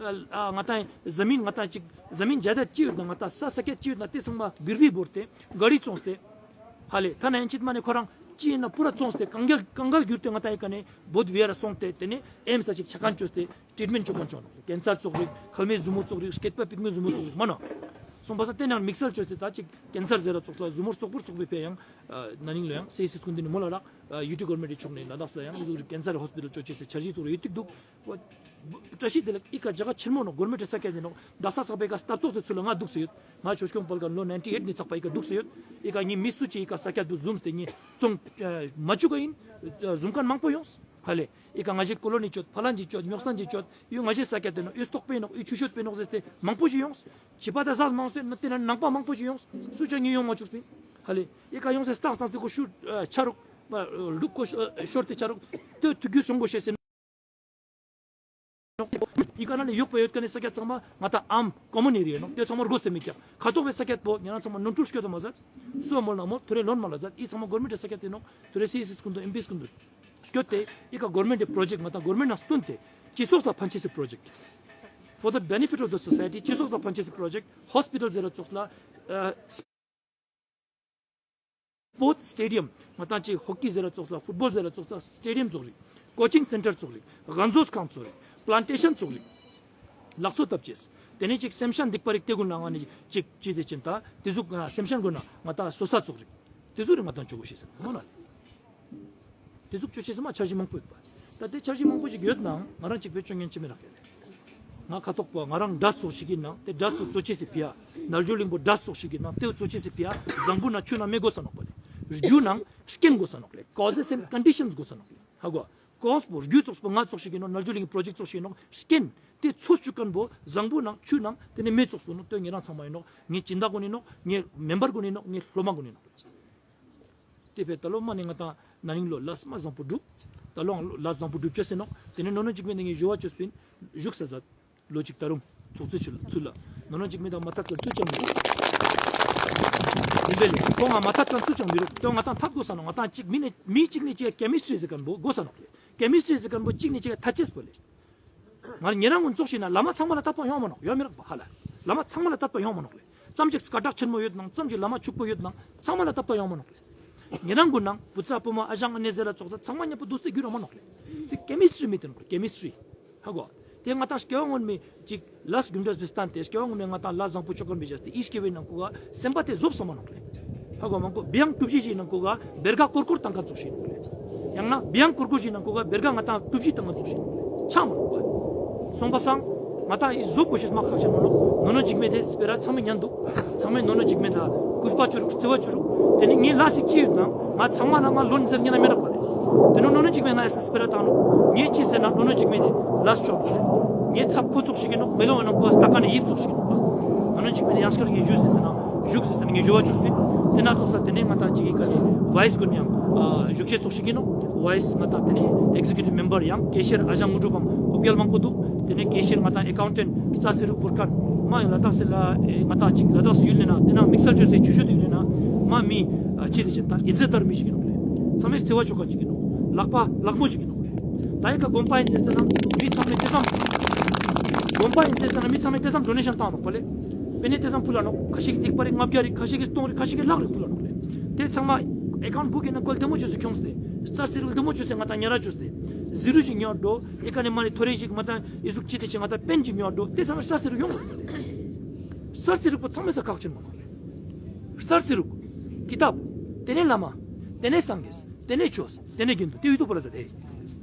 ཨ་ང་ཏང་ཟ་མིན་ང་ཏང་ཅིག་ཟ་མིན་ཇའ་དད་ཅི་ཡོད་ན་ང་ཏང་ས་ས་ཀྱད་ཅི་ཡོད་ན་ཏེ་ཚང་མ་གིར་བི་བོར་ཏེ་ག་རི་བཙོངས་ཏེ་ཧ་ལེ། ཐ་ན་ཡན་ཆད་མ་ནེ་ཁོ་རང་ཅི་ཡིན་ན་པུ་ར་བཙོངས་ཏེ་ཀང་གལ་ཀང་གལ་གྱུར་ཏེ་ང་ཏང་ཨི་ཀ་ནེ་བོད་བི་ཡ་ར་སོང་སྟེ་ཏེ་ནེ་ཨེམས་ས་ཅིག་ཆ་ཁན་ཅོས་ཏེ་ཊྲིཊ་མེན་ཊ་ཅོ་ཁན་ཅོ་ནོག། ཀེན་སར་ཙོགས་རིགས་ཁལ་མའི་ཟུར་མོ་ཙོགས་རིགས་སྐེད་པ་པིག་མའི་ཟུར་མོ་ཙོགས་རིགས་མ་ནོག། སོང་པ་སང་ཏེ་ནང་དམིགས་བསལ་ཅོས་ཏེ་ད་ཅིག་ཀེན་སར་ཟེར་ར་ཙོགས་ལ་ཟུར་མོ་ཙོགས་པུར་ཙོགས་པའི་ཕིའ་ཡང་ན་ནིང་ལོ་ཡང་སི་ཨི་སི་གུན་དུ་ནི་མོལ་ལ་རག། ཡུ་ཊི་གོར་མེན་ཊ་ཕྱོགས་ནེ་ལ་དྭགས་ལ་ཡང་ཨི་ཟུག་རིགས་ཀེན་སར་ཧོས་པི་ཊལ་ཅོ་ཅེས་སི་འཆར་གཞི་ཙོགས་རེ་ཡོད་ཏིག་འདུག། བཀྲ་ཤིས་བདེ་ལེགས། ཨི་ཀ་ཇ་ག་ཆེན་མོ་ནོག། གོར་མེན་ཊ་ས་ཀྱད་ཨིན་ནོག། དག་ས་ཚག་པའི་ཀ་སྟར་ཏོག་ཏེ་ཚུལ་ལ་ང་དུག་སེ་ཡོད། ང་ཆོས་སྐྱོང་དཔལ་ཁ་ལོ་ནའིན་ཊི་ཨེཊ་ནེ་ཚག་པ་ཨི་ཀ་དུག་སེ་ཡོད། ཨི་ཀ་ངའི་མི་སུ་ཅིག་ཨི་ཀ་ས་ཀྱད་དུ་ཟུམས་ཏེ་ངའི་ཙོང་མ་ཅུག་ག་ཨིན། ཟུམ་ཁན་མང་པོ་ཡོངས། ཧ་ལེ། ཨི་ཀ་ང་ཞའི་ཀོ་ལོ་ནི་ཅོད། ཕ་ལན་ཅིག་ཅོད། ཉོག་སན་ཅིག་ཅོད། ཡུ་ང་ཞའི་ས་ཀྱད་ཏེ་ནོག། ཡུ་སྟོག་པེ་ནོག། ཡུ་ཆུ་ཤོད་པེ་ནོག་ཟེར་ཏེ་མང་པོ་ཞིག་ཡོངས། ཅི་པ་ད་ཟ་མང་སྟེ་ན་ཏེ་ན་ནང་པ་མང་པོ་ཞིག་ཡོངས། སུ་ཅང་ངའི་ཡོང་མ་ཅུག་པིན། ཧ་ལེ། ཨི་ཀ་ཡོངས་སེ་སྟག་སྟག་སྟེ་ཁོ་ཤུ་ཆ་རུག། ལུག་ཁོ་ཤོར་ཏེ་ཆ་རུག། ཏེ་ཐུག་རྒྱུ་སོང་གོ་ཤེས་སེ་ཨི་ཀ་ན་ནི་ཡོག་པ་ཡོད་ཁན་ནི་ས་ཀྱད་ཚང་མ་ང་ཏང་ཨམ་ཀོ་མོན་ཨེ་རི་ཡ་ནོག། ཏེ་ཚང་མ་རྒོས་སེ་མི་ཀྱག། ཁ་ཐོག་པའི་ས་ཀྱད་པོ་ཉེ་རང་ཚང་མ་ནོར་འཁྲུལ་སྐྱོད་དོ་མ་ཟད། སུ་མོལ་ན་མོལ་ཐོ་རེ་ལོན་མ་ལ་ཟད། ཨི་ཚང་མ་གོར་མེན་ཊ་ས་ཀྱད་ཏེ་ནོག། ཐོ་རེ་སི་ཨི་སི་གུན་དུ་ཨེམ་པིས་གུན་དུ་སྐྱོད་དེ་ཨི་ཀ་གོར་མེན་ཊ་པྲོ་ཇེཀྚ་ང་ཏང་གོར་མེན་ཊ་ནང་སྟུན་ཏེ་སྤྱི་ཚོགས་ལ་ཕན་ཅེས་སི་པྲོ་ཇེཀྚ། For the benefit of the society སྤྱི་ཚོགས་ལ་ཕན་ཅེས་སི་པྲོ་ཇེཀྚ། ཧོས་པི་ཊལ་ཟེར་ར་ཙོགས་ལ་ཨ་སྤོརྚ་སི་ཊེ་ཌི་ཡམ། ང་ཏང་ཅིག་ཧོ་ཀི་ཟེར་ར་ཙོགས་ལ་ཕུཊ་བོལ་ཟེར་ར་ཙོགས་ལ་སི་ཊེ་ཌི་ཡམ་ཙོགས་རིགས། ཀོ་ཅིང་སེན་ཊར་ཙོགས་རིགས། དགའ་མཛོད་ཁང་ཙོགས་རིགས། པླན་ཊེ་ཤན་ཙོགས་རིགས། ལག་འཚོ་བཏབ་ཅེས། ཏེ་ནེ་ཅིག་སེམས་ཤན་སྡིག་པ་རིགས་ཏེ་གུན་ལ་ང་ནི་ཅིག་ཅི་ཏེ་ཅན་ད་ཏེ་ཟུག་སེམས་ཤན་གུན་ན་ང་ཏང་སོ་ས་ཙོགས་རིགས། ཏེ་ཟུག་རིགས་ང་ཏང་ཅོ་གོ་ཤེས་སམ་མ་ན། ཏེ་ཟུག་ཅོ་ཅེས་སམ་མ་འཆར་གཞི་མང་པོ་ཡོད་པ། ད་ཏེ་འཆར་གཞི་མང་པོ་ཞིག་ཡོད་ནའང་ང་རང་ཅིག་པེ་ཅོ་ཉན་ཅི་མི་རག་ཡ་ལེ། ང་ཁ་ཐོག་པོ་ང་རང་འདྲ་ཙོགས་ཤིག་ཨིན་ན་ཏེ་འདྲ་ཙོགས་ཅོ་ཅེས་སི་ཕིའ། རྣལ་འབྱོར་གླིང་པོ་འདྲ་ཙོགས་ཤིག་ཨིན་ན་ཏེ་ཙོགས་ཅོ་ཅེས་སི་ཕིའ། ཟངས་བུ་ན་ཆུ་ན་མེ་གོས་ས་ནོག་པ་ལེ། རྒྱུ་ནང་རྐྱེན་གོས་ས་ནོག་ལེ། ཀོ་ཟེས་ཨེན་ཀོན་ཌི་ཤན་གོས་ས་ནོག་ལེ། ཧ་གོ། ཀོས་པོ་རྒྱུ་ཙོགས་པོ་ང་ཙོགས་ཤིག་ཨིན་ནོག། རྣལ་འབྱོར་གླིང་པྲོ་ཇེཀྚ་ཙོགས་ཤིག་ཨིན་ནོག། རྐྱེན་ཏེ་ཚོ་ཅུག་ཁན་པོ་ཟངས་བུ་ནང་ཆུ་ནང་ཏེ་ནེ་མེ་ཙོགས་པོ་ནོག། ཏེ་ཉེ་རང་ཚང་མ་ཨིན་ནོག། ངའི་སྦྱིན་བདག་གུན་ཨིན་ནོག། ངའི་མེམ་བར་གུན་ཨིན་ནོག། ངའི་སློབ་མ་གུན་ཨིན་ནོག། ཏེ་ཕིའ་ད་ལོ་མ་ནེ་ང་ཏང་ན་ནིང་ལོ་ལས་མ་བཟང་པོ་གྲུབ། ད་ལོའང་ལས་བཟང་པོ་གྲུབ་ཅེས་ཨིན་ནོག། ཏེ་ནེ་ནོ་ནོ་ཇིག་མེད་ནི་ངའི་ཞུ་བ་ཅོས་པིན། བཞུགས་ས་ཟད། ལོ་ཅིག་ད་རུང་ཚོགས་ཚུལ་ཚུལ་ལ་ནོ་ནོ་ཇིག་མེད་དང་མ་ཐད་ཁན་ཚུལ་ཅང་མི་རུག། ཨིན་པས་ལེ། ཁོང་ང་མ་ཐད་ཁན་ཚུལ་ཅང་མི་རུག། ཏེ་ང་ཏང་ཐད་གོས་ས་ནོག། ང་ཏང་ཅིག་མི་ནེ་མི་ཅིག་ནེ་ཅིག་ཀེ་མིས་ཊྲི་ཟེར་ཁན་པོ་གོས་ས་ནོག་ལེ། ཀེ་མིས་ཊྲི་ཟེར་ཁན་པོ་ཅིག་ནེ་ཅིག་ཐད་ཅེས་པོ་ལེ། ང་ཉེ་རང་གུན་ཙོགས་ཤིག་ན་བླ་མ་ཚང་མ་ལ་དད་པ་ཡོང་མ་ནོག། ཡོང་མི་རག་པ་ཧ་ལ། བླ་མ་ཚང་མ་ལ་དད་པ་ཡོང་མ་ནོག་ལེ། ཙམ་ཞིག་སྐད་གྲགས་ཆེན་མོ་ཡོད་ནང་ཙམ་ཞིག་བླ་མ་ཕྱུག་པོ་ཡོད་ནང་ཚང་མ་ལ་དད་པ་ཡོང་མ་ནོག་ལེ། ཉེ་རང་གུན་ནང་བུ་ཚ་བུ་མོ་ཨ་ཞང་ཨ་ནེ་ཟེར་ར་ཙོགས་ཚང་མ་ཉེ་པོ་དུས་ཏེ་གྱུར་ར་མ་ནོག་ལེ། ཏེ་ཀེ་མིས་ཊྲི་མེད་ཏེ་ནོག་ལེ། ཀེ་མིས་ཊྲི། ཧ་གོ། ཏེ་ང་ཏང་སྐྱེ་བ་སྔོན་མའི་ཅིག་ལས་རྒྱུ་འབྲས་སི་སྟན་ཏེ་སྐྱེ་བ་སྔོན་མའི་ང་ཏང་ལས་བཟང་པོ་ཅོ་ཁན་བེ་ཅས་ཏེ་ཨི་སྐྱེ་བའི་ནང་ཁུ་ག་སེམས་པ་ཏེ་ཟོབ་ས་མ་ནོག་ལེ། ཧ་གོ་མང་པོ་བེའང་གྲུ་བཞི་ཞིག་ནང་ཁུ་ག་བེར་ཀ་ཀོར་ཀོར་ཏང་ཁན་ཙོགས་ཤིག་ནོག་ལེ། ཡང་ན་བེའང་ཀོར་ཀོར་ཞིག་ནང་ཁུ་ག་བེར་ཀ་ང་ཏང་གྲུ་བཞི་ཏང་ཁན་ཙོགས་ཤིག་ནོག་ལེ། ཆ་མ་ནོག་པ། སོང་པ་སང་ང་ཏང་ཨི་ཟོབ་པོ་ཤེས་མ་ཁག་ཆེན་མོ་ནོག། ནོ་ནོ་ཇིག་མེད་ཏེ་སྤེ་ར་ཚང་མའི་ཉན་དུག། ཚང་མའི་ནོ་ནོ་ཇིག་མེད་ལ་གུས་པ་ཅོ་རུག། བརྩི་བ་ཅོ་རུག། ཏེ་ནེ་ངའི་ལས་ཤིག་ཅི་ཡོད་ནང་ ང་ཚང་མ་ལ་ང་ལོན་ཟེར་ཉན་ན་མེད་ནོག་པ་ལེ། ཏེ་ནེ་ནོ་ནོ་ཅིག་མེད་ན་ངས་སྤེ་ར་བཏང་ནོག། ངས་ཅི་ཟེར་ན་ནོ་ནོ་ཅིག་མེད་ཏེ་ལས་ཆོག་ནོག་ལེ། ངས་ཚབ་ཁོ་ཙོགས་ཤིག་ཨིན་ནོག། མེ་ལོང་ནང་ཁོ་སྟ་ཀ་ནེ་ཡིབ་ཙོགས་ཤིག་ཨིན་ནོག་པ། ནོ་ནོ་ཅིག་མེད་ཏེ་ཡང་སྐྱར་ངས་ཞུ་ཟེར་ཟེར་ན་ཞུགས་ཟེར་ཟེར་ན་ངས་ཞུ་བ་ཅོས་པིན། ཏེ་ན་ཙོགས་ལ་ཏེ་ནེ་ང་ཏང་ཅིག་གི་ཀ་ནེ་ཝའིས་གུན་ཡང་ཞུགས་ཤེས་ཙོགས་ཤིག་ཨིན་ནོག། ཝའིས་ང་ཏང་ཏེ་ནེ་ཨེག་ཟེག་ཀེ་ཊིབ་མེམ་བར་ཡང་ཀེ་ཤེར་ཨ་ཞང་དངོས་གྲུབ་བམ་འོ་གྱལ་མང་པོ་དུག། ཏེ་ནེ་ཀེ་ཤེར་ང་ཏང་ཨེ་ཀའུན་ཊེན་ཊ་ཀི་ཙ་སི་རུག་བོར་ཁན་མ་ཡང་ལ་དྭགས་སི་ལ་ཨེ་ང་ཏང་ཅིག་ལ་དྭགས་སི་ཡུལ་ནེ་ན་ཏེ་ན་དམིགས་བསལ་ཅོས་སེ་ཆུ་ཤུ་དུག་ནེ་ན་མ་མི་ཨ་ཅི་ཏེ་ཅན་ཏ་ཨི་ཛེ་དར་མི་ཞིག་ཨིན་ནོག་ལེ། ཚང་མས་རྩི་བ་ཅོ་ཁན་ཅིག་ཨིན་ནོག། ལག་པ་ལག་མོ་ཞིག་ཨིན་ནོག་ལེ། ཏ་ཨི་ཀ་གོམ་པ་ཨིན་ཟེར་ན་མི་ཚང་མས་ཏེ་ཙམ་གོམ་པ་ཨིན་ཟེར་ན་མི་ཚང་མས་ཏེ་ཙམ་ཌོ་ནེ་ཤན་ཏང་ནོག་པ་ལེ། པེ་ནེ་ཏེ་ཙམ་ཕུལ་ལ་ནོག། ཁ་ཤིག་གི་ཏིག་པ་རེ་ལྔ་བརྒྱ་རེ་ཁ་ཤིག་གི་སྟོང་རེ་ཁ་ཤིག་གི་ལག་རེ་ཕུལ་ལ་ནོག་ལེ། ཏེ་ཚང་མ་ཨེ་ཀའུན་ཊ་བུག་གི་ནང་ཀོལ་ལྡེ་མོ་ཅོས་སེ་ཁྱོངས་ཏེ་རྩར་རྩི་རུག་ལྡེ་མོ་ཅོས་སེ་ང་ཏང་ཉར་ར་ཅོས་ཏེ་ཟི་རུ་ཞིག་ཉར་དོ་ཨི་ཀ་ནེ་མ་ནེ་ཐོ་རེ་ཞིག་ང་ཏང་ཨི་ཟུག་ཅི་ཏེ་ཅན་ང་ཏང་པེན་ཞིག་ཉར་དོ་ཏེ་ཚང་མ་རྩར་རྩི་རུག་ཡོང་དགོས་པ་ལེ། རྩར་རྩི་རུག་པོ་ཚང་མས་ས་ཁག་ཆེན་མོ་ནོག་ལེ། རྩར་རྩི་རུག་ཀི་ཏབ་ཏེ་ནེ་བླ་མ་ཏེ་ནེ་སངས་རྒྱས་ཏེ་ནེ་ཆོས་ཏེ་ནེ་དགེ་འདུན་ཏེ་ཡོད་དུག་པ་ལ་ཟ་ཏེ་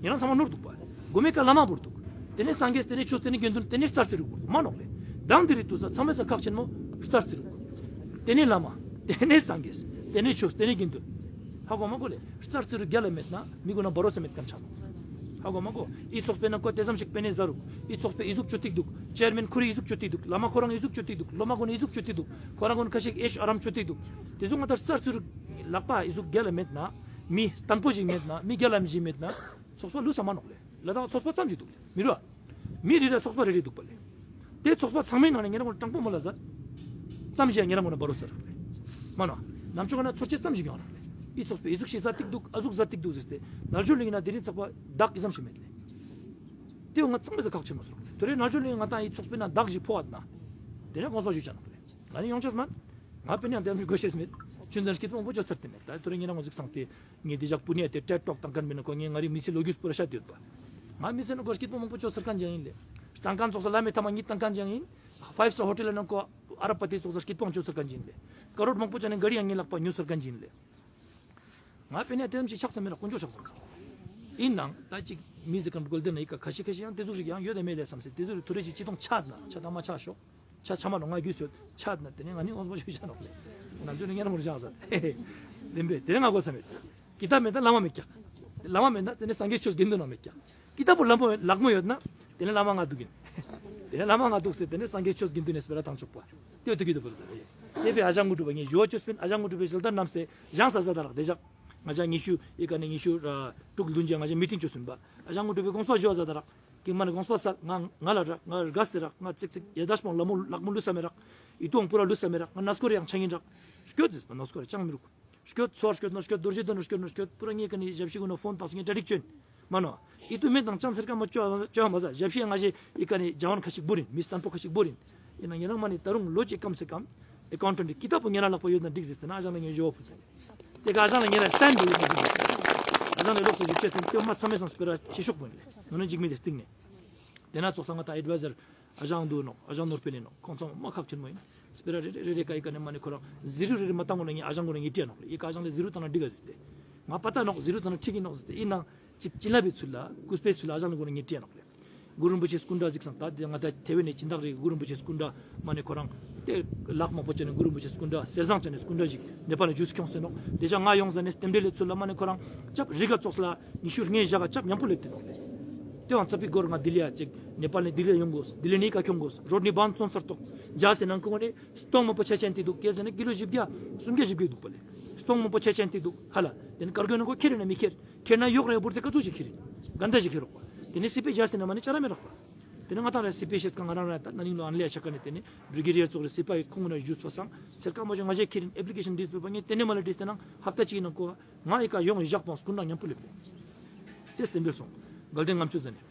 ཉེ་རང་ཚང་མ་ནོར་དུག་པ། གོ་མེ་ཀ་བླ་མ་བོར་དུག། ཏེ་ནེ་སངས་རྒྱས་ཏེ་ནེ་ཆོས་ཏེ་ནེ་དགེ་འདུན་ཏེ་ནེ་རྩར་རྩི་རུག་བོར་དུག་མ་ནོག་ལེ། དང་ཏེ་རིགས་དུག་ས་ཚང་མས་ས་ཁག་ཆེན་མོ་རྩར་རྩི་རུག། ཏེ་ནེ་བླ་མ་ཏེ་ནེ་སངས་རྒྱས་ཏེ་ནེ་ཆོས་ཏེ་ནེ་དགེ་འདུན། ཧ་གོ་མ་གོ་ལེ། རྩར་རྩི་རུག་གྱལ་ལ་མེད་ན་མི་གུན་ན་བ་རོ་ས་མེད་ཁན་ཆ་ནོག། ཧ་གོ་མ་གོ། ཨི་ཚོགས་པའི་ནང་ཀོ་ཏེ་ཙམ་ཞིག་པེ་ནེ་ཟ་རུག། ཨི་ཚོགས་པའི་ཨི་ཟུག་ཅོ་ཏེ་དུག། ཅེར་མེན་ཁོ་རང་ཨི་ཟུག་ཅོ་ཏེ་དུག། བླ་མ་ཁོ་རང་ཨི་ཟུག་ཅོ་ཏེ་དུག། ལོ་མ་གུན་ཨི་ཟུག་ཅོ་ཏེ་དུག། ཁོ་རང་གུན་ཁ་ཤིག་ཨེ་ཤ་ཨ་རམ་ཅོ་ཏེ་དུག། ཏེ་ཟུག་ང་ཏང་རྩར་རྩི་རུག་ལག་པ་ཨི་ཟུག་གྱལ་ལ་མེད་ན་མི་སྟན་པོ་ཞིག་མེད་ན་མི་གྱལ་ལ་མི་ཞིག་མེད་ན་ཚོགས་པ་ལུས་ས་མ་ནོག་ལེ། ལ་དྭགས་ཚོགས་པ་ཙམ་ཞིག་དུག་ལེ། མི་རུ་མི་རེ་རེ་ཚོགས་པ་རེ་རེ་དུག་པ་ལེ། ཏེ་ཚོགས་པ་ཚང་མའི་ནང་ནེ་ཉེ་རང་གུན་དྲང་པོ་མོལ་ལ་ཟ། ཙམ་ཞིག་ཉེ་རང་གུན་ན་བ་རོ་ས་རུག་ལེ། མ་ནོག། ནམ་ཅོག་ན་ཚོར་ཆེ་ཙམ་ཞིག་ཡོང་རུག་ལེ། ཨི་ཚོགས་པའི་ཨི་ཟུག་ཞིག་ཟ་ཏིག་དུག་ཨ་ཟུག་ཟ་ཏིག་དུག་ཟེར་ཏེ་ནལ་ཇོ་ལི་ཡིན་ན་དེ་རིང་ཚག་པ་བདག་གི་ཙམ་ཞིག་མེད་ལེ། ཏེ་བོ་ང་ཚང་མས་ས་ཁག་ཆེན་མོ་ཟེར་རུག་ལེ། ཐོ་རེ་ནལ་ཇོ་ལི་ཡིན་ན་ང་ཏང་ཨི་ཚོགས་པའི་ནང་བདག་ཞིག་ཕོག་ཨ་ན་ཏེ་ནེ་དགོངས་པ་ཞུ་ཆ་ནོག་ལེ། ང་ནི་ཡོང་ཆོག་མན། ང་པེ་ནེ་ཡང་ཏེ་མི་གོ་ཤེས་མེད། ཆུན་ཙན་སྐྱིད་པོ་མང་པོ་ཅོ་ཚར་ཏེ་མེད། ད་ཐོ་རེ་ཉེ་རང་གུན་ཟིག་སང་ཏེ་ངས་ཏེ་ཞག་པུ་ནེ་ཏེ་ཊེཌ་ཊོག་ཏང་ཁན་མེད་ན་ཁོ་ངས་ང་རི་མི་ཚེ་ལོ་རྒྱུས་པུ་ར་ཤད་ཡོད་པ། ང་མི་ཚེ་ནང་ཀོ་སྐྱིད་པོ་མང་པོ་ཅོ་ཚར་ཁན་ཅིག་ཨིན་ལེ། སང་ཁན་ཙོགས་ས་ལ་མེ་ཐ་མ་ཉིད་ཏང་ཁན་ཅིག་ཨིན། ཕའིབ་སི་ཊར་ཧོ་ཊེལ་ནང་ཀོ་ཨ་རབ་པ་ཏི་ཙོགས་ས་སྐྱིད་པོ་ཅོ་ཚར་ཁན་ཅིག་ཨིན་ལེ། ཀ་རོར་མང་པོ་ཅོ་ནེ་ག་རི་ཡང་ངའི་ལག་པ་ཉོ་ཚར་ཁན་ཅིག་ཨིན་ལེ། ང་པེ་ནེ་ཏེ་ཙམ་ཞིག་ཆགས་ས་མེད་ར་དཀོན་མཆོག་ཆགས་ས་མེད། ཨིན་ནའང་ད་ཅིག་མི་ཟེར་ཁན་བོ་གོལ་ཏེ་ན་ཨི་ཀ་ཁ་ཤས་ཁ་ཤས་ཡང་ཏེ་ཟུག་ཞིག་ཡང་ཡོད་དེ་མེད་ལེ་སམ་སེ་ཏེ་ཟུག་རི་ཐོ་རེ་ཞིག་ཅི་ཏོང་ཆ་ན་ཆ་ཏང་མ་ཆ་ཤོག། ཆ་ཆ་མ་ནོག་ང་རྒྱུས་ཡོད་ཆ་ན་ཏེ་ནེ་ང་ནི་འོང་སྤོ་ཞུ་ཆ་ནོག་ལེ། ནམ་རྒྱུན་ནི་ཉེ་རང་མོར་ཆ་ས་ལེ། བདེན་པས་ཏེ་ནེ་ང་གོ་ས་མེད། ཀི་ཏབ་མེད་ན་བླ་མ་མེད་ཀྱག། བླ་མ་མེད་ན་ཏེ་ནེ་སངས་རྒྱས་ཆོས་དགེ་འདུན་ནང་མེད་ཀྱག། ཀི་ཏབ་པོ་ལ་མོ་ལག་མོ་ཡོད་ན་ཏེ་ནེ་བླ་མ་ང་དུག་ཨིན། ཏེ་ནེ་བླ་མ་ང་དུག་ཟེར་ཏེ་ནེ་སངས་རྒྱས་ཆོས་དགེ་འདུན་ནི་སྤེ་ར་ཏང་ཆོག་པ། ཏེ་བོ་ཏུ་གི་དུ་པར་ཟེར་རེ། ཏེ་བོ་ཨ་ཞང་དངོས་གྲུབ་པ་ངས་ཞུ་བ་ཅོས་པིན། ཨ་ཞང་དངོས་གྲུབ་པའི་ཞལ་ཏ་བསྣམས་སེ་ཞང་ས་ཟ་ད་རག་ཏེ་ཞག། ང་ཞ་ཉི་ཤུ་ཨི་ཀ་ནེ་ཉི་ཤུ་ར་དྲུག་ལུན་ཅན་ང་ཞ་མི་ཊིང་ཅོས་སོན་པ། ཨ་ཞང་དངོས་གྲུབ་པའི་དགོངས་པ་ཞུ་བ་ཟ་ད་རག། ཀིང་མ་ནེ་དགོངས་པ་སལ། ང་ང་ལ་རག་ང་རྒས་ཏེ་རག་ང་ཙིག་ཙིག་ཡ་དྭགས་པོ་ལ་མོ་ལག་མོ་ལུས་ས་མེད་རག། ཨི་ཏུའང་པུ་ར་ལུས་ས་མེད་རག། ང་ན་སྐོར་ཡང་ཆ་ཨིན་རག། སྐྱོད་ཟེར་པ་ན་སྐོར་ཡང་ཅང་མི་རུག། སྐྱོད་ཚོར་སྐྱོད་ནོ་སྐྱོད་རྡོ་རྗེ་གདན་ནོ་སྐྱོད་ནོ་སྐྱོད་པུ་ར་ངའི་ཀ་ནེ་ཞབས་ཕྱི་གུན་ནི་ཕོན་ཏགས་ངའི་གྲ་སྒྲིག་ཅོ་ཨིན། མ་ནོ། ཨི་ཏུ་མེད་དང་ཅང་ཚེར་ཀ་མ་ཅོ་ཅོ་མ་ཟ་ཞབས་ཕྱི་ང་ཞེ་ཨི་ཀ་ནེ་ཇ་ཝན་ཁ་ཤིག་བོར་ཨིན། མི་སྟན་པོ་ཁ་ཤིག་བོར་ཨིན། ཨིན་ན་ཉེ་རང་མ་ནེ་ད་རུང་ལོ་ཅིག་ཀམ་སེ་ཀམ་ཨེ་ཀའུན་ཊེན་ཊི་ཀི་ཏབ་པོ་ཉེ་རང་ལག་པོ་ཡོད་ན་འགྲིག་ཟེར་ཏེ་ན་ཨ་ཞང་ལ་ངས་ཞུ་བ་ཕུལ་ཏེ། ཏེ་ཀ་ཨ་ཞང་ལ་ཉེ་རང་སན་པོ་ཡོད་ན་འགྲིག་ཟེར། ཨ་ཞང་ལ་ལོགས་སུ་ཞུ་ཅེས་སེམས་ཏེ་མ་ཚང་མའི་སང་སྤེ་ར་ཆེ་ཤོས་པོ་ཨིན་ལེ། ནོ་ནོ་འཇིགས་མེད་དེ་སྟིང་ནེ། ཏེ་ན་ཙོགས་ས་ང་ཏང་ཨེཌ་ཝའི་ཟར་ཨ་ཞང་དུ་ནོག། ཨ་ཞང་ནོར་འཕེལ་ཨིན་ནོག། ཁོང་ཚང་མ་ཁག་ཆེན་མོ་ཨིན། སྤེ་ར་རེ་རེ་རེ་རེ་ཀ་ཨི་ཀ་ནེ་མ་ནེ་ཁོ་རང་ཟི་རུ་རེ་རེ་མ་ཏང་གོ་ན་ངས་ཨ་ཞང་གུན་ལ་ངས་ཏྲིའ་ནོག་ལེ། ཨི་ཀ་ཨ་ཞང་ལ་ཟི་རུ་ཏང་ན་འགྲིག་ག་ཟེར་ཏེ། ང་པ་ཏ་ནོག་ཟི་རུ་ཏང་ན་ཁྲིག་གི་ནོག་ཟེར་ཏེ་ཨིན་ན། ཅིག་བྱིན་རླབས་པའི་ཚུལ་ལ་སྐུ་སྤེའི་ཚུལ་ལ་ཨ་ཞང་ལ་གུན་ལ་ངས་ཏྲིའ་ནོག་ལེ། གུ་རུ་རིན་པོ་ཆེ་སྐུ་འདྲ་གཟིགས་སང་ད་ཏེ་ང་ད་ཐེ་ཝན་ནེ་སྦྱིན་བདག་རེ་གུ་རུ་རིན་པོ་ཆེ་སྐུ་འདྲ་མ་ནེ་ཁོ་རང་ཏེ་ལག་མང་པོ་ཅོ་ནེ་གུ་རུ་རིན་པོ་ཆེ་སྐུ་འདྲ་གསེར་ཟངས་ཅོ་ནེ་སྐུ་འདྲ་ཞིག་ནེ་པཱལ་ནེ་ཇུས་ཁྱོངས་སེ་ནོག། ཏེ་ཞག་ང་ཡོང་ཟ་ནེ་རྟེན་འབྲེལ་ལེ་ཚུལ་ལ་མ་ནེ་ཁོ་རང་ཅབ་རི་ག་ཙོགས་ལ་ཉི་ཤུ་ལྔའི་ཞག་ག་ཅབ་ཉམ་པོ་ལེབས་ཏེ་ནོག་ལེ། ཏེ་བང་ཚབ་པི་གོར་ང་ལྡི་ལི་ཡ་ཅིག་ནེ་པཱལ་ནེ་ལྡི་ལི་ཡ་ཡོང་གོས། ལྡི་ལི་ནེ་ཀ་ཁྱོང་གོས། རོཌ་ནི་བན་ཙོན་སར་ཏོག་ཇ་སེ་ནང་ཁོང་ནེ་སྟོང་མང་པོ་ཆ་ཅན་ཏེ་དུག། ཀེ་ཟེར་ན་ཀི་ལོ་བཞི་བརྒྱ་སུམ་བརྒྱ་བཞི་བརྒྱ་དུག་པ་ལེ། སྟོང་མང་པོ་ཆ་ཅན་ཏེ་དུག་ཧ་ལ། ཏེ་ནེ་ཀར་གོའི་ནང་ཁོ་ཁྱེར་ན་མི་ཁྱེར། ཁྱེར་ན་ཡོག་རེ་བོར་ཏེ་ཀ་ཙུག་ཅིག་ཁྱེར་ཨིན། ག་འདྲ་ཞིག་ཁྱེར་རོག་པ། ཏེ་ནེ་སི་པེ་ཇ་སེ་ན་མ་ནེ་ཅ་ར་མེད་རོག་པ། ཏེ་ནེ་ང་ཏང་རེ་སི་པེ་ཤེས་ཀ་ང་རང་ར་ད་ན་ནིང་ལོ་ཨན་ལེ་ཡ་ཆ་ཀ་ནེ་ཏེ་ནེ་བྲི་གེ་རི་ཡར་ཙོགས་རེ་སི་པ་ཡི་ཁོང་ངུན་ན་ཞུས་པ་སང་ཚེར་ཀ་མོ་ཅོ་ང་ཞེ་ཁྱེར་ཨིན། ཨེབ་ལི་ཀེ་ཤན་བྲིས་པ་ངས་ཏེ་ནེ་མ་ལ་བྲིས་ཏེ་ནང་ཧབ་ཏ་ཅིག་ནང་ཁོ་ང་ཨི་ཀ་ཡོང་ཞག་པོ་སྐུ་འདྲ་ཉམ་པོ་ལེབས་ཏེ། ཏེ་རྟེན་འབྲེལ་སོང་། དགའ་ལྡན་ལྔ་མཆོད་ཟ་ནེ།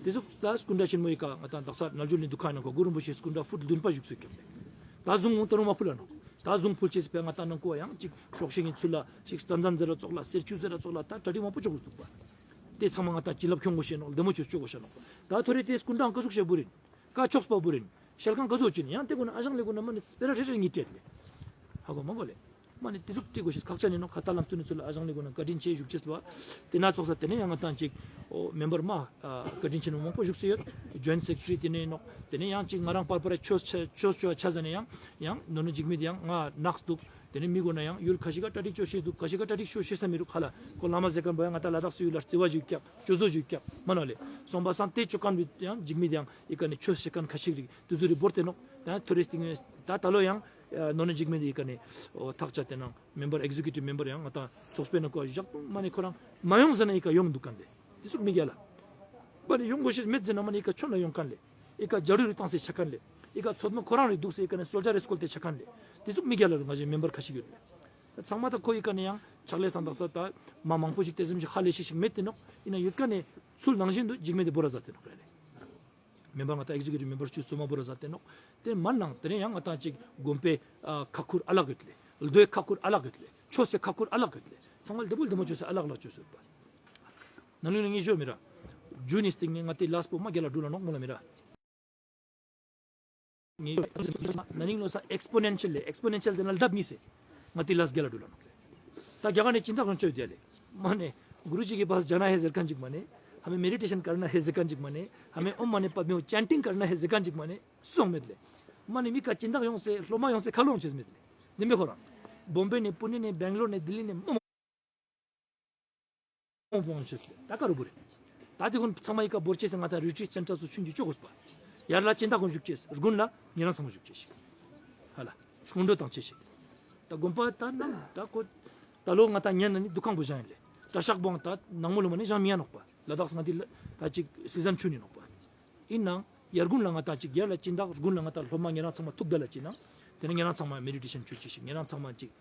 ཏེ་ཟུག་ད་སྐུ་འདྲ་ཆེན་མོ་ཨི་ཀ་ང་ཏང་དག་ས་ནལ་ཇུ་ལི་འདུ་ཁང་ནང་ཁོ་གུ་རུ་རིན་པོ་ཆེ་སྐུ་འདྲ་ཕུད་བདུན་པ་བཞུགས་སུ་ཀྱང་ལེ། ད་བཟུང་འོང་ད་རུང་མ་ཕུལ་ལ་ནོག། ད་བཟུང་ཕུལ་ཅེས་སི་ཕི་ང་ཏང་ནང་ཁོ་ཡང་ཅིག་ཤོག་ཤིག་གི་ཚུལ་ལ་ཅིག་ཙན་དན་ཟེར་ར་ཙོགས་ལ་གསེར་ཆུ་ཟེར་ར་ཙོགས་ལ་ད་གྲ་སྒྲིག་མང་པོ་ཅོ་གོས་དུག་པ། ཏེ་ཚང་མ་ང་ཏང་བྱིན་རླབས་ཁྱོང་གོས་ཤེས་ནོག། ལྡེ་མོ་ཅོ་ཅོ་གོས་ཤེས་ནོག་པ། ད་ཐོ་རེ་ཏེ་སྐུ་འདྲའང་ཀ་ཟུག་ཤེས་བོར་ཨིན། ཀ་ཆོགས་པ་བོར་ཨིན། ཤེལ་ཁང་ཀ་ཟུག་ཅོ་ཨིན། ཡང་ཏེ་གུན་ན་ཨ་ཞང་ལེ་གུན་ན་མ་ནེ་སྤེ་ར་རེ་རེ་ངས་ཏྲིའ་ལེ། ཧ་གོ་མ་གོ་ལེ། མ་ནེ་ཏེ་ཟུག་ཏྲི་གོས་ཤེས་ཁག་ཅན་ཨིན་ནོག། ཁ་ཏ་ལམ་སྟོན་ནི་ཚུལ་ལ་ཨ་ཞང་ལེ་གུན་ན་བཀའ་དྲིན་ཆེ་ཞུ་ཅེས་ལ། ཏེ་ན་ཙོགས་ས་ཏེ་ནེ་ཡང་ང་ཏང་ཅིག་འོ་མེམ་བར་མ་བཀའ་དྲིན་ཆེན་མོ་མང་པོ་བཞུགས་སེ་ཡོད། ཇོའིན་ཊ་སེཀ་རེ་ཊ་རི་ཏེ་ནེ་ཨིན་ནོག། ཏེ་ནེ་ཡང་ཅིག་ང་རང་པར་པར་ཆོས་ཆོས་ཆོས་ཆ་ཟ་ནེ་ཡང་ཡང་ནོ་ནོ་འཇིགས་མེད་ཡང་ང་ནགས་དུག། ཏེ་ནེ་མི་གུན་ན་ཡང་ཡུལ་ཁ་ཤིག་ག་གྲ་སྒྲིག་ཅོ་ཤེས་དུག། ཁ་ཤིག་ག་གྲ་སྒྲིག་ཅོ་ཤེས་ས་མི་རུག་ཧ་ལ། ཁོ་བླ་མ་ཟེར་ཁན་བོ་ཡང་ང་ཏང་ལ་དྭགས་སི་ཡུལ་ལ་རྩི་བ་ཞིག་ཀྱག་ཅོ་བཟོ་ཞིག་ཀྱག་མ་ནོག་ལེ། སོང་པ་སང་ཏེ་ཅོ་ཁན་བོ་ཡང་འཇིགས་མེད་ཡང་ཨི་ཀ་ནེ་ཆོས་ཤེས་ཁན་ཁ་ཤིག་རིག་ཏུ་ཟུ་རི་བོར་ཏེ་ནོག། ད་ཐོ་རེས་སྟིང་ད་ད་ལོ་ཡང་ནོ་ནེ་འཇིགས་མེད་ཨི་ཀ་ནེ་ཐག་ཆད་དེ་ནང་མེམ་བར་ཨེག་ཟེ་ཀུ་ཊིབ་མེམ་བར་ཡང་ང་ཏང་ཚོགས་པའི་ནང་ཁོ་ཞག་མ་ནེ་ཁོ་རང་མ་ཡོང་ཟེར་ན་ཨི་ཀ་ཡོང་དུག་ཁན་ལེ། ཏེ་ཙོགས་མི་རྒྱལ་ལ། མ་ནེ་ཡོང་དགོས་ཤེས་མེད་ཟེར་ན་མ་ནེ་ཨི་ཀ་ཆོན་ན་ཡོང་ཁན་ལེ། ཨི་ཀ་ཇ་རུ་རི་བཏང་སེ་ཆ་ཁན་ལེ། ཨི་ཀ་ཚོད་མ་ཁོ་རང་རི་དུག་སེ་ཨི་ཀ་ནེ་སོལ་ཇར་རི་སྐོལ་ཏེ་ཆ་ཁན་ལེ། ཏེ་ཙོགས་མི་རྒྱལ་ལ་ང་ཞེ་མེམ་བར་ཁ་ཤིག་ཡོད་ལེ། ཚང་མ་ད་ཁོ་ཨི་ཀ་ནེ་ཡང་ཕྱག་ལས་སང་དག་ས་ད་མ་མང་པོ་ཞིག་ཏེ་ཙམ་ཞིག་ཧ་ལས་ཤེས་ཤིག་མེད་དེ་ནོག། ཨིན་ན་ཡོད་ཀ་ནེ་ཚུལ་ནང་བཞིན་དུ་འཇིགས་མེད་དེ་བོར་ར་ཟ་ཏེ་ནོག་ལེ། མེམ་བར་ང་ཏང་ཨེག་ཟེ་ཀུ་ཊིབ་མེམ་བར་ཅིག་སོ་མ་བོར་ར་ཟ་ཏེ་ནོག། ཏེ་མ་ནང་ཏེ་ནེ་ཡང་ང་ཏང་ཅིག་དགོན་པའི་ཁ་ཁུར་ཨ་ལག་ཡོད་ལེ། རྡོའི་ཁ་ཁུར་ཨ་ལག་ཡོད་ལེ། ཆོས་སི་ཁ་ཁུར་ཨ་ལག་ཡོད་ལེ། ཚང་མ་ལ་ལྡེ་མོ་ལྡེ་མོ་ཅོས་སེ་ཨ་ལག་ལ་ཅོས་སེ་ཡོད་པ། ན་ནིང་ལ་ངས་ཞུ་མི་ར། ཇུན་ནི་སྟིང་ནེ་ང་ཏི་ལས་པོ་མ་རྒྱལ་ལ་འགྲུལ་ལ་ནོག་མོལ་ལ་མི་ར། ངས་ན་ནིང་ལོ་ས་ཨེགས་པོ་ནེན་ཤལ་ལེ། ཨེགས་པོ་ནེན་ཤལ་ཟེར་ན་ལྡབ་གཉིས་སེ། ང་ཏི་ལས་རྒྱལ་ལ་འགྲུལ་ལ་ནོག་ལེ། ད་རྒྱ་གར་ནེ་སྦྱིན་བདག་རང་ཅོས་ཏེ་ཡ་ལེ། མ་ནེ་གུ་རུ་ཇི་གི་པཱས་ཇཱ་ན་ཧེ་ཟེར་ཁན་ཅིག་མ་ནེ། ཧ་མེ་མེ་ཌི་ཊེ་ཤན་ཀར་ན་ཧེ་ཟེར་ཁན་ཅིག་མ་ནེ། ཧ་མེ་ཨོཾ་མ་ཎི་པདྨེ་ཧཱུྃ་ཅན་ཊིང་ཀར་ན་ཧེ་ཟེར་ཁན་ཅིག་མ་ནེ། སུའང་མེད་ལེ། མ་ནེ་མི་ཀ་སྦྱིན་བདག་ཡོང་སེ་སློབ་མ་ཡོང་སེ་ཁ་ལོང་ཅེས་མེད་ལེ། ནི་མེ་ཁོ་རང་། བོམ་བེ་ནེ་པུ་ནེ་ནེ་བེང་ལོར་ནེ་ལྡི་ལི་ནེ་མ་མང་པོ་ཡོང་ཅེས་ལེ། ད་ཀ་རུ་བོར་རེ། ད་དེ་གུན་ཚང་མ་ཨི་ཀ་བོར་ཅེས་སེ་ང་ཏང་རི་ཊྲིཊ་སེན་ཊར་སུ་ཆུན་གྱི་ཅོ་གོས་པ། ཡར་ལ་སྦྱིན་བདག་གུན་བཞུགས་ཅེས། དགུན་ལ་ཉེ་རང་ཚང་མ་བཞུགས་ཅེས་ཤིག། ཧ་ལ། སྔོན་འགྲོ་བཏང་ཅེས་ཤིག། ད་དགོན་པ་ད་ནང་ད་ཁོ་ད་ལོ་ང་ཏང་ཉན་ན་ནི་འདུ་ཁང་བོ་བཞེངས་ཡིན་ལེ། གྲྭ་ཤག་བོ་ད་ནང་མོལ་ལ་མ་ནེ་བཞེངས་མི་ཡ་ནོག་པ། ལ་དྭགས་ང་ཏི་ལ་ད་ཅིག་སི་ཛན་ཆུན་ནི་ནོག་པ། ཨིན་ནའང་ཡར་དགུན་ལ་ང་ཏང་ཅིག་ཡར་ལ་སྦྱིན་བདག་དགུན་ལ་ང་ཏང་སློབ་མ་ཉེ་རང་ཚང་མ་ཐུག་ད་ལ་ཅིག་ནང་། དེ་ནེ་ཉེ་རང་ཚང་མ་མེ་ཌི་ཊེ་ཤན་ཅོ་ཅེས་ཤིག། ཉེ་རང་ཚང་མ་ཅིག་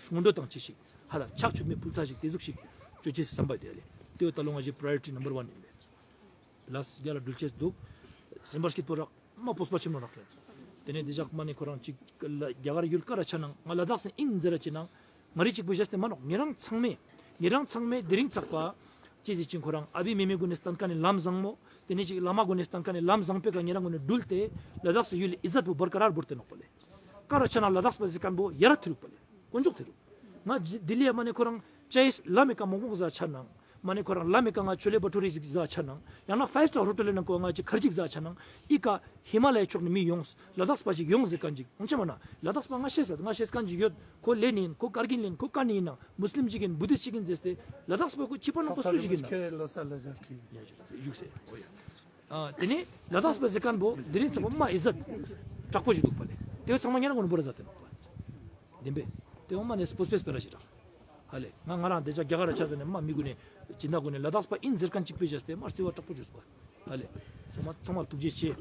སྔོན་འགྲོ་བཏང་ཅེས་ཤིག། ཧ་ལ་ཕྱག་མཆོད་མེ་ཕུལ་ས་ཞིག་དེ་ཟུག་ཞིག་ཅོ་ཅེས་སེ་བསམ་པ་དེ་ལེ། དེ་བོ་ད་ལོ་ང་ཞེ་པྲ་ཡོ་རི་ཊི་ནམ་བར་ཝན་ཡིན་ལེ། ལས་རྒྱལ་ལ་འགྲུལ་ཅེས་དུག། སེམས་པ་སྐྱིད་པོ་རག། མ་སྤོབས་པ་ཆེན་མོ་རག་ལེ། དེ་ནེ་དེ་ཞག་མ་ནེ་ཁོ་རང་ཅིག་ལ་རྒྱ་གར་ཡུལ་ཀ་ར་ཆ་ནང་ང་ལ་དྭགས་སེ་ཨིན་ཟེར་ར་ཅིག་ནང་། ང་རི་ཅིག་པོ་བཞེས་ཏེ་མ་ནོག། ཉེ་རང་ཚང་མས་ཉེ་རང་ཚང་མས་དེ་རིང་ཚག་པ་ཅི་ཟེར་ཅིག་ཁོ་རང་ཨ་བི་མེ་མེ་གུན་ནེ་སྟན་ཁན་ནི་ལམ་བཟང་མོ། དེ་ནེ་ཅིག་བླ་མ་གུན་ནེ་སྟན་ཁན་ནི་ལམ་བཟང་པོའི་ཀ་ཉེ་རང་གུན་ནེ་འགྲུལ་ཏེ་ལ་དྭགས་སི་ཡུལ་ལི་ཨིཛ་ཛད་པོ་བར་ཀ་རར་བོར་ཏེ་ནོག་པ་ལེ། ཀ་ར་ཆ་ནང་ལ་དྭགས་པ་ཟེར་ཁན་བོ་ཡ་ར་ཐི་རུག་པ་ལེ། དཀོན་མཆོག་ཐི་རུག། ང་ལྡི་ལི་ཡ་མ་ནེ་ཁོ་རང་ཅ་ཡིས་ལམ་མེ་ཀ་མོག་མོག་ཟ་ཆ་ནང་། མ་ནེ་ཁོ་རང་ལམ་མེ་ཀ་ང་ཆོ་ལེ་བ་ཊུ་རི་ཟིག་ཟ་ཆ་ནང་། ཡང་ན་ཕའིབ་སི་ཊར་ཧོ་ཊེལ་ནང་ཁོ་ང་ཅིག་ཁར་ཇིག་ཟ་ཆ་ནང་། ཨི་ཀ་ཧི་མ་ལ་ཡའི་ཕྱོགས་ནེ་མི་ཡོངས། ལ་དྭགས་པ་ཞིག་ཡོངས་ཟེར་ཁན་ཅིག་ཡོང་ཆ་མ་ན། ལ་དྭགས་པ་ང་ཤེས་ས་ང་ཤེས་ཁན་ཅིག་ཡོད། ཁོ་ལེ་ནི་ཡིན། ཁོ་ཀར་གིན་ལེན། ཁོ་ཀ་ནེ་ཡིན་ན། མུས་ལིམ་ཞིག་ཡིན། བུ་དིསྟ་ཞིག་ཡིན་ཟེར་ཏེ། ལ་དྭགས་པ་ཁོ་ཕྱི་པ་ནང་པ་སུ་ཞིག་ཡིན་ན། ཡ་ཞུགས་སེ། ཨོ་ཡ། ཨ་དེ་ནེ་ལ་དྭགས་པ་ཟེར་ཁན་བོ་དེ་རིང་ཚག་པ་མ་ཨིཛ་ཛད་དྲག་པོ་ཞིག་དུག་པ་ལེ། དེ་བོ་ཚང་མ་ཉེ་རང་གུན་ནེ་བོར་ར་ཟ་ཏེ་ནོག་པ། བདེན་པས། དེ་འོ་མ་ནེ་སྤོབས་པའི་སྤེ་ར་ཞིག་རག། ཧ་ལེ། ང་ང་རང་དེ་ཅག་རྒྱ་གར་ར་ཆ་ཟ་ནེ་མ་མི་གུན་ནེ་སྦྱིན་བདག་གུན་ནེ་ལ་དྭགས་པ་ཨིན་ཟེར་ཁན་ཅིག་པོ་བཞེས་ཏེ་མ་རྩི་བ་དྲག་པོ་ཅོས་པ། ཧ་ལེ། ཚང་མ་ཚང་མ་ཐུགས་རྗེ་ཆེ།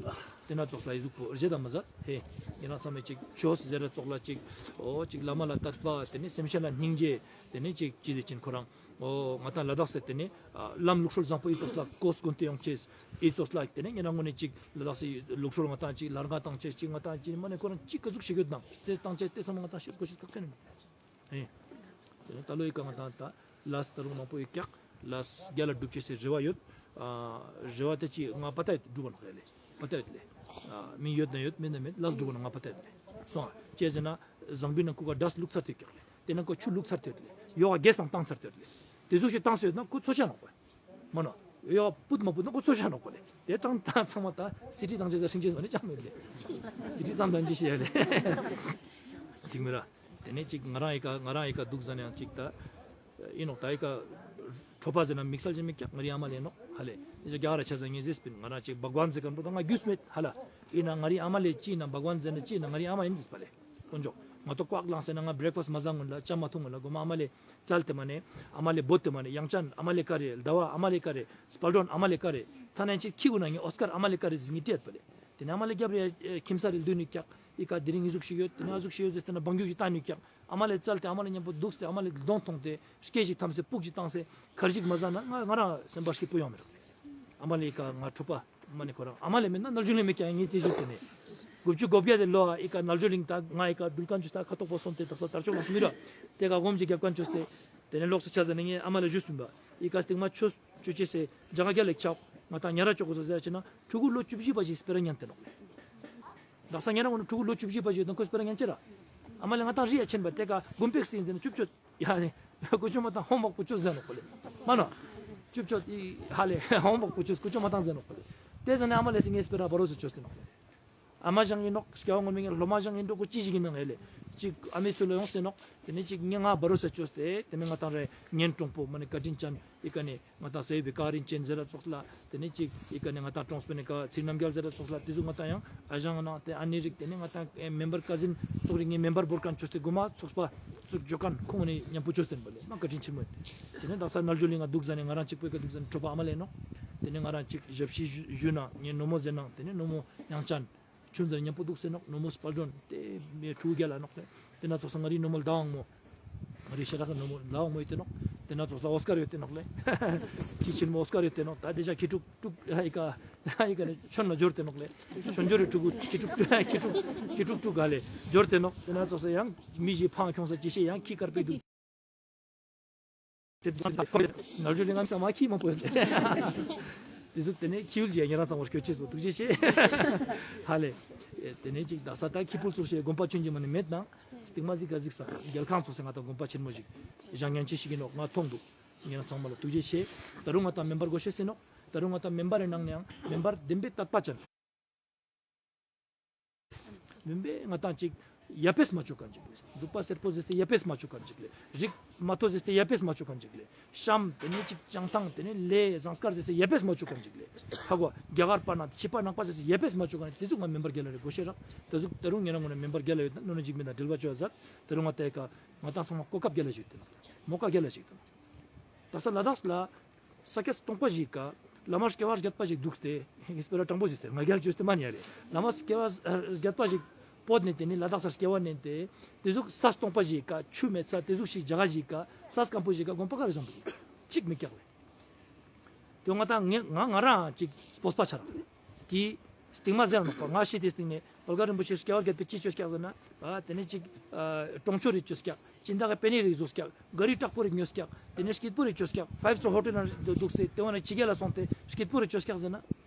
དེ་ན་ཙོགས་ལ་ཨི་ཟུག་པོ་རྗེད་དང་མ་ཟ། ཧེ། ཡིན་ན་ཚང་མས་ཅིག་ཆོས་ཟེར་ར་ཙོགས་ལ་ཅིག་ཨོ་ཅིག་བླ་མ་ལ་དད་པ། དེ་ནེ་སེམས་ཅན་ལ་སྙིང་རྗེ། དེ་ནེ་ཅིག་ཅི་ཟེར་ཅིན་ཁོ་རང་། ཨོ་ང་ཏང་ལ་དྭགས་སི་དེ་ནེ་ལམ་ལུགས་སྲོལ་བཟང་པོ་ཨི་ཙོགས་ལ་གོ་སྐོན་ཏེ་ཡོང་ཅེས། ཨི་ཙོགས་ལ་དེ་ནེ་ཉེ་རང་གུན་ནེ་ཅིག་ལ་དྭགས་སི་ལུགས་སྲོལ་ང་ཏང་ཅིག་ལར་ང་ཏང་ཅེས་ཅིག་ང་ཏང་ཅིག་མ་ནེ་ཁོ་རང་ཅིག་ག་ཟུག་ཞིག་ཡོད་ནང་རྩེ་ཏང་ཅེས་དེ་ཚང་མ་ང་ཏང་ཤེས་དགོས་ཤེས་ཁག་ཅན་ཨིན། ཨེ། དེ་ནེ་ད་ལོ་ཨི་ཀ་ང་ཏང་ད་ལས་ད་རུང་མང་པོ་ཡོད་ཀྱག། ལས་རྒྱལ་ལ་སྒྲུབ་ཅེས་སི་རེ་བ་ཡོད། ཨ་རེ་བ་དེ་ཅི་ང་པ་ཏ་ཡོད་སྒྲུབ་པ་ནོག་ཡ་ལེ། པ་ཏ་ཡོད་ལེ། ཨ་མི་ཡོད་ན་ཡོད་མེད་ན་མེད་ལས་སྒྲུབ་པ་ནོག་ང་པ་ཏ་ཡོད་ལེ། སོང་ཨ་ཅི་ཟེར་ན་ཟངས་བུའི་ནང་ཁུག་ག་འབྲས་བླུགས་ཚར་ཏེ་ཡོད་ཀྱག་ལེ། དེ་ནང་ཁོ་ཆུ་བླུགས་ཚར་ཏེ་ཡོད་ལེ། ཡོག་ག་གེ་སང་བཏང་ཚར་ཏེ་ཡོད་ལེ། དེ་ཟུག་ཞིག་བཏང་སེ་ཡོད་ན་ཁོ་འཚོ་ཆ་ནོག་པ། མ་ནོ། ཡོག་པུད་མ་པུད་ན་ཁོ་འཚོ་ཆ་ནོག་པ་ལེ། དེ་བཏང་ད་ཚང་མ་ད་སི་ཊི་བཏང་ཅེས་ཟ་ཧྲིང་ཅེས་མ་ནེ་ཅང་མེད་ལེ། སི་ཊི་ཙམ་བཏང་ཅེས་ཤེས་ཡ་ལེ། འགྲིག་མེད་ར། དེ་ནེ་ཅིག་ང་རང་ཨི་ཀ་ང་རང་ཨི་ཀ་དུག་ཟ་ནེ་ཡང་ཅིག་ད། ཨིན་ནོག་ད་ཨི་ཀ་ཁྲོ་པ་ཟེར་ན་དམིགས་བསལ་ཅིག་མེད་ཀྱག། ང་རི་ཨ་མ་ལེ་ནོག་ཧ་ལེ། ཨི་ཅག་རྒྱ་གར་ར་ཆ་ཟ་ངེ་ཟེར་སྤིན་ང་རང་ཅིག་བག་ཝཱན་ཟེར་ཁན་པོ་ད་ང་རྒྱུས་མེད་ཧ་ལ། ཨིན་ན་ང་རི་ཨ་མ་ལེ་ཅི་ཨིན་ན་བག་ཝཱན་ཟེར་ན་ཅི་ཨིན་ན་ང་རི་ཨ་མ་ཨིན་ཟེར་པ་ལེ། དཀོན་མཆོག། ང་ཏོ་ཀོག་ལངས་ཟེར་ན་ང་བྲེག་ཕཱསྟ་མ་ཟ་སྔུན་ལ་ཇ་མ་འཐུང་སྔུན་ལ་གོ་མ་ཨ་མ་ལེ་བཙལ་ཏེ་མ་ནེ། ཨ་མ་ལེ་བོས་ཏེ་མ་ནེ། ཡང་ཅན་ཨ་མ་ལེ་ཀ་རེ། ཟླ་བ་ཨ་མ་ལེ་ཀ་རེ། སྤལ་ཌོན་ཨ་མ་ལེ་ཀ་རེ། ཐ་ན་ཅིག་ཁྱི་གུན་ན་ངའི་ཨོ་སྐར་ཨ་མ་ལེ་ཀ་རེ་ཟེར་ངེ་སྤྲད་པ་ལེ། དེ་ནེ་ཨ་མ་ལེ་རྒྱབ་རེ་ཁྱིམ་ས་རེ་ལུས་ནུག་ཀྱག། ཨི་ཀ་དེ་རིང་ཨི་ཟུག་ཞིག་ཡོད། དེ་ནེ་ཨ་ཟུག་ཞིག་ཡོད་ཟེར་ཏེ་ན་བང་རྒྱུག་ཞིག་བཏང་ནུག་ཀྱག། ཨ་མ་ལེ་བཙལ་ཏེ་ཨ་མ་ལེ་མཉམ་པོ་དུགས་ཏེ་ཨ་མ་ལེ་གདོང་ཐོང་སྟེ་སྐེ་ཞིག་འཐམས་སེ་སྤུག་ཞིག་བཏང་སེ་ཁར་ཇི་ཞིག་མ་ཟ་ན་ང་ང་རང་སེམས་པ་སྐྱིད་པོ་ཡོང་མི་རུག། ཨ་མ་ལེ་ཨི་ཀ་ང་ཁྲོ་པ། མ་ནེ་ཁོ་རང་ཨ་མ་ལེ་མེད་ན་རྣལ་འབྱོར་གླིང་མེད་ཀྱག་ངས་དེ་ཞུས་ཏེ་ནེ། དགུ་བཅུ་གོ་བརྒྱད་དེ་ལོ་ཨ་ཨི་ཀ་རྣལ་འབྱོར་གླིང་ད་ང་ཨི་ཀ་འགྲུལ་ཁན་ཅོས་ད་ཁ་ཐོག་པོ་སོང་སྟེ་དག་ས་དར་ལྕོག་ལ་སྨིན་ར། དེ་ཀ་སྒོམ་ཅིག་རྒྱབ་ཁན་ཅོས་ཏེ། དེ་ནེ་ལོགས་སུ་ཆ་ཟ་ནེ་ངས་ཨ་མ་ལེ་ཞུས་སྤིན་པ། ཨི་ཀ་སྟིང་མ་ཆོས་ཅོ་ཅེས་སེ་རྒྱ་གར་རྒྱལ་ལ་ཁྱག་ང་ད་ཉ་ར་ཅོ་གོས་ཟེར་ཅེ་ན་ཕྲུ་གུ་ལོ་བཅུ་བཞི་པ་ཞིག་སྤེ་ར་ཉན་ཏེ་ནོག་ལེ། དག་ས་ཉ་ར་ངོ་ནེ་ཕྲུ་གུ་ལོ་བཅུ་བཞི་པ་ཞིག་དང་ཁོས་སྤེ་ར་ཉན་ཅེ་ར། ཨ་མ་ལེ་ང་ད་རི་ཡ་ཆེན་པ་དེ་ཀ་དགོན་པའི་སྲིད་འཛིན་ཅུབ་ཅོད། ཡ་ནི། ཀུ་ཅོ་མ་ཏང་ཧོམ་ཝོག་ཀུ་ཅོ་ཟེར་ནོག་པ་ལེ། མ་ནོ། ཅུབ་ཅོད་ཧ་ལེ་ཧོམ་ཝོག་ཀུ་ཅོ་ཀུ་ཅོ་མ་ཏང་ཟེར་ནོག་པ་ལེ། དེ་ཟ་ནེ་ཨ་མ་ལེ་སི་ངས་སྤེ་ར་བ་རོ་ཟེར་ཅོས་ཏེ་ནོག་པ་ལེ། ཨ་མ་ཞང་ཨིན་ནོག་སྐྱ་བ་ངོ་མི་ངན་སློབ་མ་ཞང་ཨིན་འགྲོ་ཀོ་ཅི་ཞིག་ཨིན་ནང་ཨེ་ལེ། ཅིག་ཨ་མའི་ཚུལ་ལ་ཡོང་སེ་ནོག། ཏེ་ནེ་ཅིག་ངས་ང་བར་སེ་ཅོས་ཏེ་ཏེ་ནེ་ང་ཏང་རེ་གཉེན་དྲུང་པོ་མ་ནེ་བཀའ་དྲིན་ཅན་ཨི་ཀ་ནེ་ང་ཏང་སེ་བི་ཀ་རིན་ཅན་ཟེར་ར་ཙོགས་ལ་ཏེ་ནེ་ཅིག་ཨི་ཀ་ནེ་ང་ཏང་གྲོངས་པའི་ནེ་ཀ་ཚེ་རིང་རྣམ་རྒྱལ་ཟེར་ར་ཙོགས་ལ་ཏེ་ཟུག་ང་ཏང་ཡང་ཨ་ཞང་ནང་ཏེ་ཨ་ནེ་རིགས་ཏེ་ནེ་ང་ཏང་མེམ་བར་ཀ་ཟིན་ཙོགས་རིགས་ངས་མེམ་བར་བོར་ཁན་ཅོས་ཏེ་གོ་མ་ཚོགས་པ་ཚུགས་ཅོ་ཁན་ཁོང་ནི་མཉམ་པོ་ཅོས་ཏེ་ཨིན་པ་ལེ་མ་བཀའ་དྲིན་ཆེན་མོ་ཨིན། ཏེ་ནེ་དག་ས་རྣལ་འབྱོར་གླིང་ང་དུག་ཟ་ནེ་ང་རང་ཅིག་པོའི་ཀ་དུག་ཟ་ནེ་ཁྲོ་པ་ཨ་མ་ལེ་ནོག། ཏེ་ནེ་ང་རང་ཅིག་ཞབས་ཕྱི་ཞུ་ན་ངའི་ནོ་མོ་ཟེར་ནང་ཏེ་ནེ་ནོ་མོ་ཡང་ཅན། ཆུན་ཟེར་མཉམ་པོ་དུག་སེ་ནོག། ནོ་མོ་སྤལ་སྒྲོན་ཏེ་མེ་ཕྲུ་གུ་རྒྱལ་ལ་ནོག་ལེ། ཏེ་ན་ཙོགས་ས་ང་རི་ནོ་མོ་ལྡ་ཝང་མོ། ང་རི་ཤ་རག་ནོ་མོ་ལྡ་ཝང་མོ་ཡོད་དེ་ནོག། ཏེ་ན་ཙོགས་ས་ཨོ་སྐར་ཡོད་དེ་ནོག་ལེ། ཁྱི་ཆེན་མོ་ཨོ་སྐར་ཡོད་དེ་ནོག། ད་ཏེ་ཞག་ཁྱི་ཕྲུག་ཕྲུག་ཨི་ཀ་ཨི་ཀ་ནེ་ཆོན་ལ་འབྱོར་དེ་ནོག་ལེ། ཆོན་འབྱོར་རི་ཕྲུ་གུ་ཁྱི་ཕྲུག་ཁྱི་ཕྲུག་ཁྱི་ཕྲུག་ཕྲུག་ག་ལེ་འབྱོར་དེ་ནོག། ཏེ་ན་ཙོགས་ས་ཡང་མི་ཞིག་ཕང་ཁྱོང་ས་ཅི་ཤེས་ཡང་ཁྱི་དཀར་པོའི་དུག། ནར་ཇུ་ལི་ང་མི་ས་མ་ཁྱི་མང་པོ་ཡོད། ཏེ་ཟུག་ཏེ་ནེ་ཁྱི་ཡུལ་ཇི་ཡ་ཉེ་རང་ཚང་བར་སྐྱོད་ཅེས་སོ་ཐུགས་རྗེ་ཆེ། ཧ་ལེ། ཏེ་ནེ་ཅིག་དག་ས་ད་ཁྱི་ཕུལ་ཚུར་ཤེས་དགོན་པ་ཆུན་གྱི་མ་ནེ་མེད་ནང་སྟིང་མ་ཟིག་ག་ཟིག་ས་རྒྱལ་ཁང་ཚོགས་སེ་ང་ཏང་དགོན་པ་ཆེན་མོ་ཞིག་བཞེངས་ཉན་ཅེས་ཤིག་ཨིན་ནོག་ང་ཐོང་དུག། ཉེ་རང་ཚང་མ་ལ་ཐུགས་རྗེ་ཆེ། ད་རུང་ང་ཏང་མེམ་བར་གོ་ཤེས་སེ་ནོག། ད་རུང་ང་ཏང་མེམ་བར་རི་ནང་ནེ་ཡང་མེམ་བར་བདེན་པའི་དད་པ་ཅན། མེན་པའི་ང་ཏང་ཅིག་ཡ་པེས་མ་ཅོ་ཁན་ཅིག་ལེ། འབྲུག་པ་སེར་པོ་ཟེར་ཏེ་ཡ་པེས་མ་ཅོ་ཁན་ཅིག་ལེ། རིགས་མ་ཐོ་ཟེར་ཏེ་ཡ་པེས་མ་ཅོ་ཁན་ཅིག་ལེ། ཤམ་ཏེ་ནེ་ཅིག་བྱང་ཐང་ཏེ་ནེ་ལེ་ཟངས་དཀར་ཟེར་ཏེ་ཡ་པེས་མ་ཅོ་ཁན་ཅིག་ལེ། ཧ་གོ་རྒྱ་གར་པ་ན་ཕྱི་པ་ནང་པ་ཟེར་ཏེ་ཡ་པེས་མ་ཅོ་ཁན་ཏེ་ཟུག་ང་མེམ་བར་རྒྱལ་ལ་རེ་གོ་ཤེས་རག། ཏེ་ཟུག་ད་རུང་ཉེ་རང་ངོ་ནེ་མེམ་བར་རྒྱལ་ལ་ཡོད་ན་ནོ་ནོ་ཇིག་མེད་ན་འབྲེལ་བ་ཅོ་ཡ་ཟ། ད་རུང་ང་ཏང་ཀ་ང་ཏང་ཚང་མ་གོ་སྐབས་རྒྱལ་ལ་ཞིག་ཏེ་ན་མོ་ཀ་རྒྱལ་ལ་ཞིག་ཏེ་ན། ད་ས་ལ་དྭགས་ལ། ས་སྐྱ་སྟོང་པ་ཞིག་ག་བླ་མ་སྐྱེ་བ་བརྒྱད་པ་ཞིག་དུག་སྟེ། ངས་སྤེ་ར་དྲང་པོ་ཞིག་སྟེ་ང་རྒྱལ་ཅོས་ཏེ་མ་ཉན་རེ། བླ་མ་སྐྱེ་བ་བརྒྱད་པ་ཞིག་བོད་ནེ་ཏེ་ནེ་ལ་དྭགས་སར་སྐྱེ་བ་ནེན་ཏེ། ཏེ་ཟུག་ས་སྟོང་པ་ཞིག་ག་ཆུ་མེད་ས་ཏེ་ཟུག་ཞིག་ཇ་ག་ཞིག་ག་ས་སྐམ་པོ་ཞིག་ག་དགོན་པ་ག་རེ་བཞེངས་དུག་ཅིག་མི་སྐྱག་ལེ། ཏེ་ང་ཏང་ང་ང་རང་ཅིག་སྤོབས་པ་ཆ་རག་ལེ། ཏེ་སྟིང་མ་ཟེར་ནོག་པ་ང་ཤི་ཏེ་སྟིང་ནེ། བླ་མ་རིན་པོ་ཆེ་སྐྱེ་བ་བརྒྱད་པའི་ཅི་ཅོས་སྐྱག་ཟེར་ན། ཨ་ཏེ་ནེ་ཅིག་ཨ་གྲོང་ཆོག་རེ་ཅོས་སྐྱག། སྦྱིན་བདག་གི་པེ་ནེ་རེ་བཟོས་སྐྱག། ག་རི་དྲག་པོ་རེ་ཉོས་སྐྱག། ཏེ་ནེ་སྐྱིད་པོ་རེ་ཅོས་སྐྱག། ཕའིབ་སི་ཊར་ཧོ་ཊེལ་ནང་དུག་སེ་ཏེ་བ་ནེ་ཕྱི་རྒྱལ་ལ་སོང་སྟེ་སྐྱིད་པོ་རེ་ཅོས་སྐྱག་ཟེར་ན།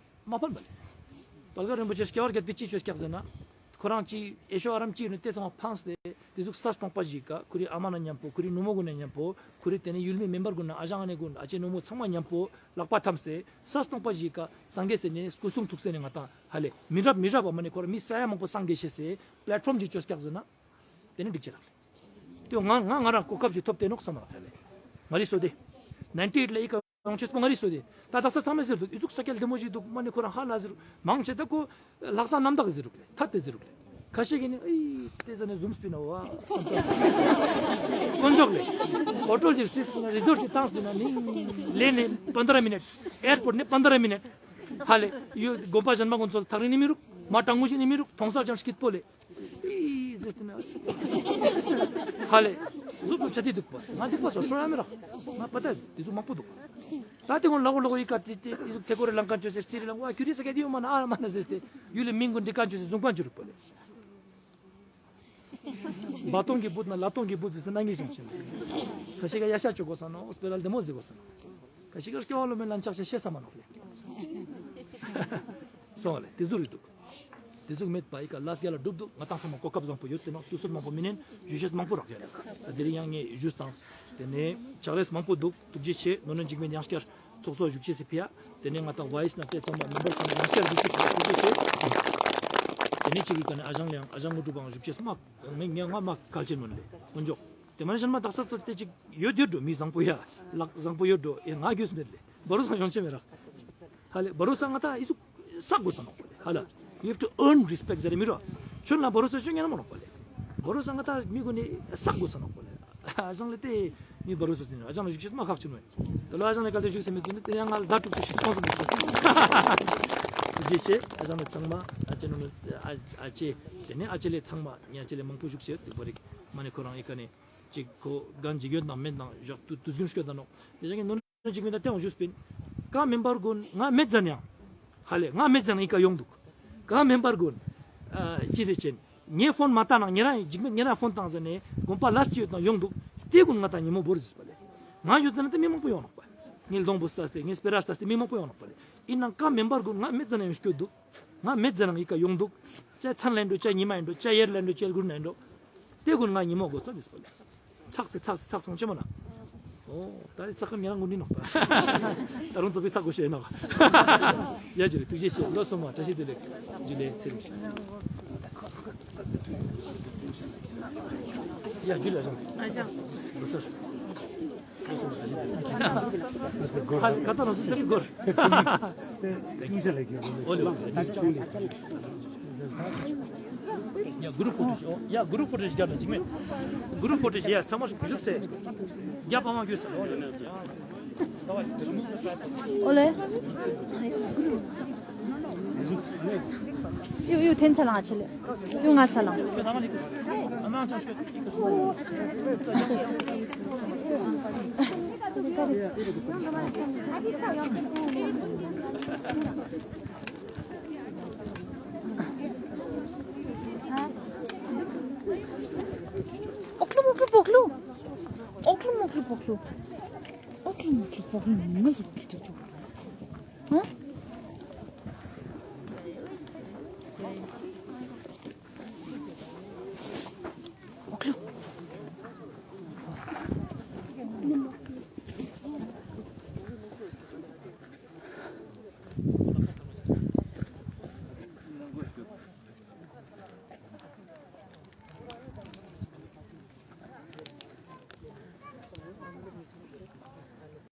མ་ཕན་པ་ལེ། བླ་མ་རིན་པོ་ཆེ་སྐྱེ་བ་བརྒྱད་པའི་ཅི་ཅོས་སྐྱག་ཟེར་ན། ཁོ་རང་ཅིག་ཨེ་ཤོ་ཨ་རམ་ཅིག་ནེ་ཏེ་ཚང་མ་ཕངས་ཏེ་ཏེ་ཟུག་ས་སྟོང་པ་ཞིག་ག་ཁོ་རི་ཨ་མ་ན་ཉམ་པོ་ཁོ་རི་ནུ་མོ་གུན་ན་ཉམ་པོ་ཁོ་རི་ཏེ་ནེ་ཡུལ་མི་མེམ་བར་གུན་ན་ཨ་ཞང་ཨ་ནེ་གུན་ཨ་ཅེ་ནུ་མོ་ཚང་མ་ཉམ་པོ་ལག་པ་འཐམས་ཏེ་ས་སྟོང་པ་ཞིག་ག་སངས་རྒྱས་ཟེར་ནེ་སྐུ་གསུང་ཐུགས་སེ་ནེ་ང་ཏང་ཧ་ལེ་མི་རབས་མི་རབས་པ་མ་ནེ་ཁོ་རང་མི་ས་ཡ་མང་པོ་སངས་རྒྱས་ཤེས་སེ་པླེཊ་ཕོམ་ཅིག་ཅོས་སྐྱག་ཟེར་ན་ཏེ་ནེ་འགྲིག་ཅེས་རག་ལེ། ཏེ་ང་ང་ང་རང་གོ་སྐབས་ཤིག་ཐོབ་སྟེ་ནོག་སམ་རག་ཧ་ལེ། ང་རི་སོ་ཏེ་ནའིན་ཊི་ཨེཊ་ལ་ཨི་ཀ་ཡོང་ཅེས་པོ་ང་རི་སོ་ཏེ། ད་དག་ས་ཚང་མས་ཟེར་དུག་ཨི་ཟུག་ས་སྐྱ་ལྡེ་མོ་ཞིག་དུག་མ་ནེ་ཁོ་རང་ཧ་ལ་ཟེར་རུག་མང་ཆེ་ད་ཁོ་ལྷག་བསམ་རྣམ་དག་ཟེར་རུག་ལེ་ཐད་དེ་ཟེར་རུག་ལེ། ཁ་ཤས་ཀྱིས་ནི་ཨི་ཏེ་ཟ་ནེ་ཟུམ་སྤིན་ན་བ་སམ་སམ་དཀོན་མཆོག་ལེ། ཧོ་ཊེལ་ཅིག་རྩིས་སྤིན་ན་རི་ཟོར་ཊ་ཅིག་བཏང་སྤིན་ན་ནི་ལེ་ནེ་པནྡྲ་མི་ནཊ་ཨེར་པོརཊ་ནེ་པནྡྲ་མི་ནཊ་ཧ་ལེ་ཡོད་དགོན་པ་ཞན་མ་གུན་ཚོ་ཐག་རིང་ནི་མི་རུག་མ་དྲང་མོ་ཞིག་ནི་མི་རུག་ཐོང་ས་ཅང་སྐྱིད་པོ་ལེ། ཨི་ཟེར་ཏེ་ན། ཧ་ལེ། ཟུག་ཏུ་ཆ་ཏེ་དུག་པ། ང་སྡིག་པ་སོ་སོ་ཡ་མི་རག། ང་པ་ཏ་ཏེ་ཟུག་མང་པོ་དུག། ད་ཏེ་གུན་ལ་གོ་ལ་གོ་ཨི་ཀ་ཏེ་ཏེ་ཨི་ཟུག་ཏེ་ཀོ་རེ་ལང་ཀ་ཅོས་སེ་རྩི་རེ་ལང་གོ་ཨ་ཁྱུ་རི་ས་ཀ་ཏེ་ཡོ་མ་ན་ཨ་མ་ན་ཟེར་ཏེ་ཡུལ་ལི་མིང་གུན་འབྲི་ཀ་ཅོས་སེ་ཟུང་པ་ཅོ་རུག་པ་ལེ། བ་ཏོང་གི་བུད་ན་ལ་ཏོང་གི་བུད་ཟེར་སེ་ན་ངེ་ཟུང་ཅན། ཁ་ཤས་ཀ་ཡ་ཤ་ཅོ་གོས་ས་ནོག་སྤེ་ར་ལྡེ་མོ་ཟེར་གོས་ས་ནོག། ཁ་ཤས་ཀ་སྐྱོ་བ་ལོ་མེ་ལན་ཆགས་ཤེས་ཤེས་ས་མ་ནོག་ལེ། སོང་ལེ་ཏེ་ཟུག་རེ་དུག། ཏེ་ཟུག་མེད་པ་ཨི་ཀ་ལས་རྒྱ་ལ་སྒྲུབ་དུག། ང་ཏང་ཚང་མ་གོ་སྐབས་བཟང་པོ་ཡོད་དེ་ནོག། དུས་ཚོད་མང་པོ་མི་ནེན་ཞུ་ཤེས་མང་པོ་རག་ཡ་ལེ། ད་དེ་རིང་ཡང་ངས་ཞུས་དང་ཏེ་ནེ་ཕྱག་ལས་མང་པོ་དུག། ཐུགས་རྗེ་ཆེ། ནོ་ནོ་འཇིགས་མེད་ཡང་བསྐྱར་ཚོགས་གཙོ་བཞུགས་ཅེས་སི་ཕི་ཡ། ཏེ་ནེ་ང་ཏང་ཝའིས་ན་ཏེ་ཚང་མ་མེམ་བར་ཚང་མ་ཡང་བསྐྱར་བཞུགས་ཅེས་སི་ཐུགས་རྗེ་ཆེ། ཏེ་ནེ་ཅིག་གི་ཀ་ནེ་ཨ་ཞང་ལེ་ཡང་ཨ་ཞང་དངོས་གྲུབ་པའང་བཞུགས་ཅེས་མ་ངས་ང་མ་གལ་ཆེན་མོ་ལེ་དཀོན་མཆོག། ཏེ་མ་ནེ་ཞན་མ་དག་ས་ཚོད་ཏེ་ཅིག་ཡོད་ཡོད་འགྲོ་མི་བཟང་པོ་ཡ། ལག་བཟང་པོ་ཡོད་འགྲོ་ཨེ་ང་རྒྱུས་མེད་ལེ། བ་རོ་ས་ཡོང་ཆེ་མེད་ར། ཧ་ལེ་བ་རོ་ས་ང་ཏང་ཨི་ཟུག་བསག་གོས་ས་ནོག་པ་ལེ། ཧ་ལེ། You have to earn respect ཟེར་མི་རོ། ཁྱོད་ལ་བ་རོ་ས་ཅོ་ཉན་ན་མ་ནོག་པ་ལེ། བ་རོ་ས་ང་ཏང་མི་གུན་ནི་བསག་གོས་ས་ནོག་པ་ལེ། ཨ་ཞང་ལེ་ཏེ་མི་བ་རོ་ས་ཟེར་ཨ་ཞང་ལ་བཞུགས་ཅེས་མ་ཁག་ཆེན་མོ་ཡིན། ད་ལོ་ཨ་ཞང་ལེ་གལ་ཏེ་བཞུགས་ས་མེད་དུས་ནི་ཏེ་ཡང་ང་ལ་ཟླ་དྲུག་ཅུ་ཞིག་སོང་ས་མེད་དུས། རྗེས་ཤེས་ཨ་ཞང་ལེ་ཚང་མ་ཨ་ཅེ་ནོ་ནོ་ཨ་ཨ་ཅེ་ཏེ་ནེ་ཨ་ཅེ་ལེ་ཚང་མ་ཉ་ཅེ་ལེ་མང་པོ་བཞུགས་ཤེས་དུ་བ་རིག་མ་ནེ་ཁོ་རང་ཨི་ཀ་ནེ། ཅིག་ཁོ་གང་ཅིག་ཡོད་ན་མེད་ན་ཞག་ཏུ་དུས་རྒྱུན་སྐྱོད་ད་ནོག། དེ་ཞག་གི་ནོར་ཅིག་མེད་ན་ཏེའང་ཞུས་པིན། ཀ་མེམ་བར་གུན་ང་མེད་ཟ་ནེ་ཡང་། ཧ་ལེ་ང་མེད་ཟ་ནེ་ཡང་ཨི་ཀ་ཡོང་དུག། ཀ་མེམ་བར་གུན་ཨ་ཅི་དེ་ཅན་ངའི་ཕོན་མ་བཏང་ན་ཉེ་རང་ཅིག་མེད་ཉེ་རང་ཕོན་བཏང་ཟ་ནེ་དགོན་པ་ལས་ཅི་ཡོད་ན་ཡོང་དུག། ཏེ་གུན་ང་ཏང་ཉི་མོ་བོར་ཟིག་པ་ལེ། ང་ཡོད་ཟ་ནེ་ཏེ་མི་མང་པོ་ཡོང་ནོག་པ། ངའི་ལྡོང་པོ་ལྟས་ཏེ་ངའི་སྤེ་ར་ལྟས་ཏེ་མི་མང་པོ་ཡོང་ནོག་པ་ལེ། ཨིན་ནང་ཀ་མེམ་བར་གུན་ང་མེད་ཟ་ནེ་ཡང་སྐྱོད་དུག། ང་མེད་ཟ་ནེ་ཡང་ཨི་ཀ་ཡོང་དུག། ཅ་ཚན་ལ་ཨིན་འགྲོ་ཅ་ཉི་མ་ཨིན་འགྲོ་ཅ་ཡར་ལ་ཨིན་འགྲོ་ཅ་གུར་ན་ཨིན་འགྲོ། ཏེ་གུན་ང་ཉི་མོ་གོ་ཚ་ཟིག་པ་ལེ། ཚག་སེ་ཚག་སེ་ཚག་སོང་ཅེ་མ་ན། ཨོ་ད་རེ་ཚག་ཁ་ཉེ་རང་གུན་ནི་ནོག་པ། ད་རུང་ཚག་པའི་ཚག་གོ་ཤེས་ནོག། ཡ་ཇུ་ལེ་ཐུགས་རྗེ་ཆེ་ལོ་སོ་མ་བཀྲ་ཤིས་བདེ་ལེགས། ཇུ་ལེ་ཚེ་རིང་། ཡ་ཇུ་ལེ་ཞང་། ཨ་ཞང་། ཧ་ཀ་ཏ་ནོ་ཚེ་གོར། ཡ་གུ་རུབ་ཕོ་ཊོ་ཞིག་ཡ་གུ་རུབ་ཕོ་ཊོ་ཞིག་ཡ་ཚང་མ་བཞུགས་སེ། རྒྱབ་པ་མ་གྱུར་སེ། ཨོ་ལེ། ཡུ་ཡུ་ཐེན་ཚ་ལང་ཆེ་ལེ། ཡུ་ང་ས་ལང་། ཨོག་ལུ་ཨོག་ལུ་པོག་ལུ། ཨོག་ལུ་ཨོག་ལུ་པོག་ལུ། ཨོག་ལུ་ཨོག་ལུ་པོག་ལུ་མི་ཟུག་གི་ཅིག་ཅུག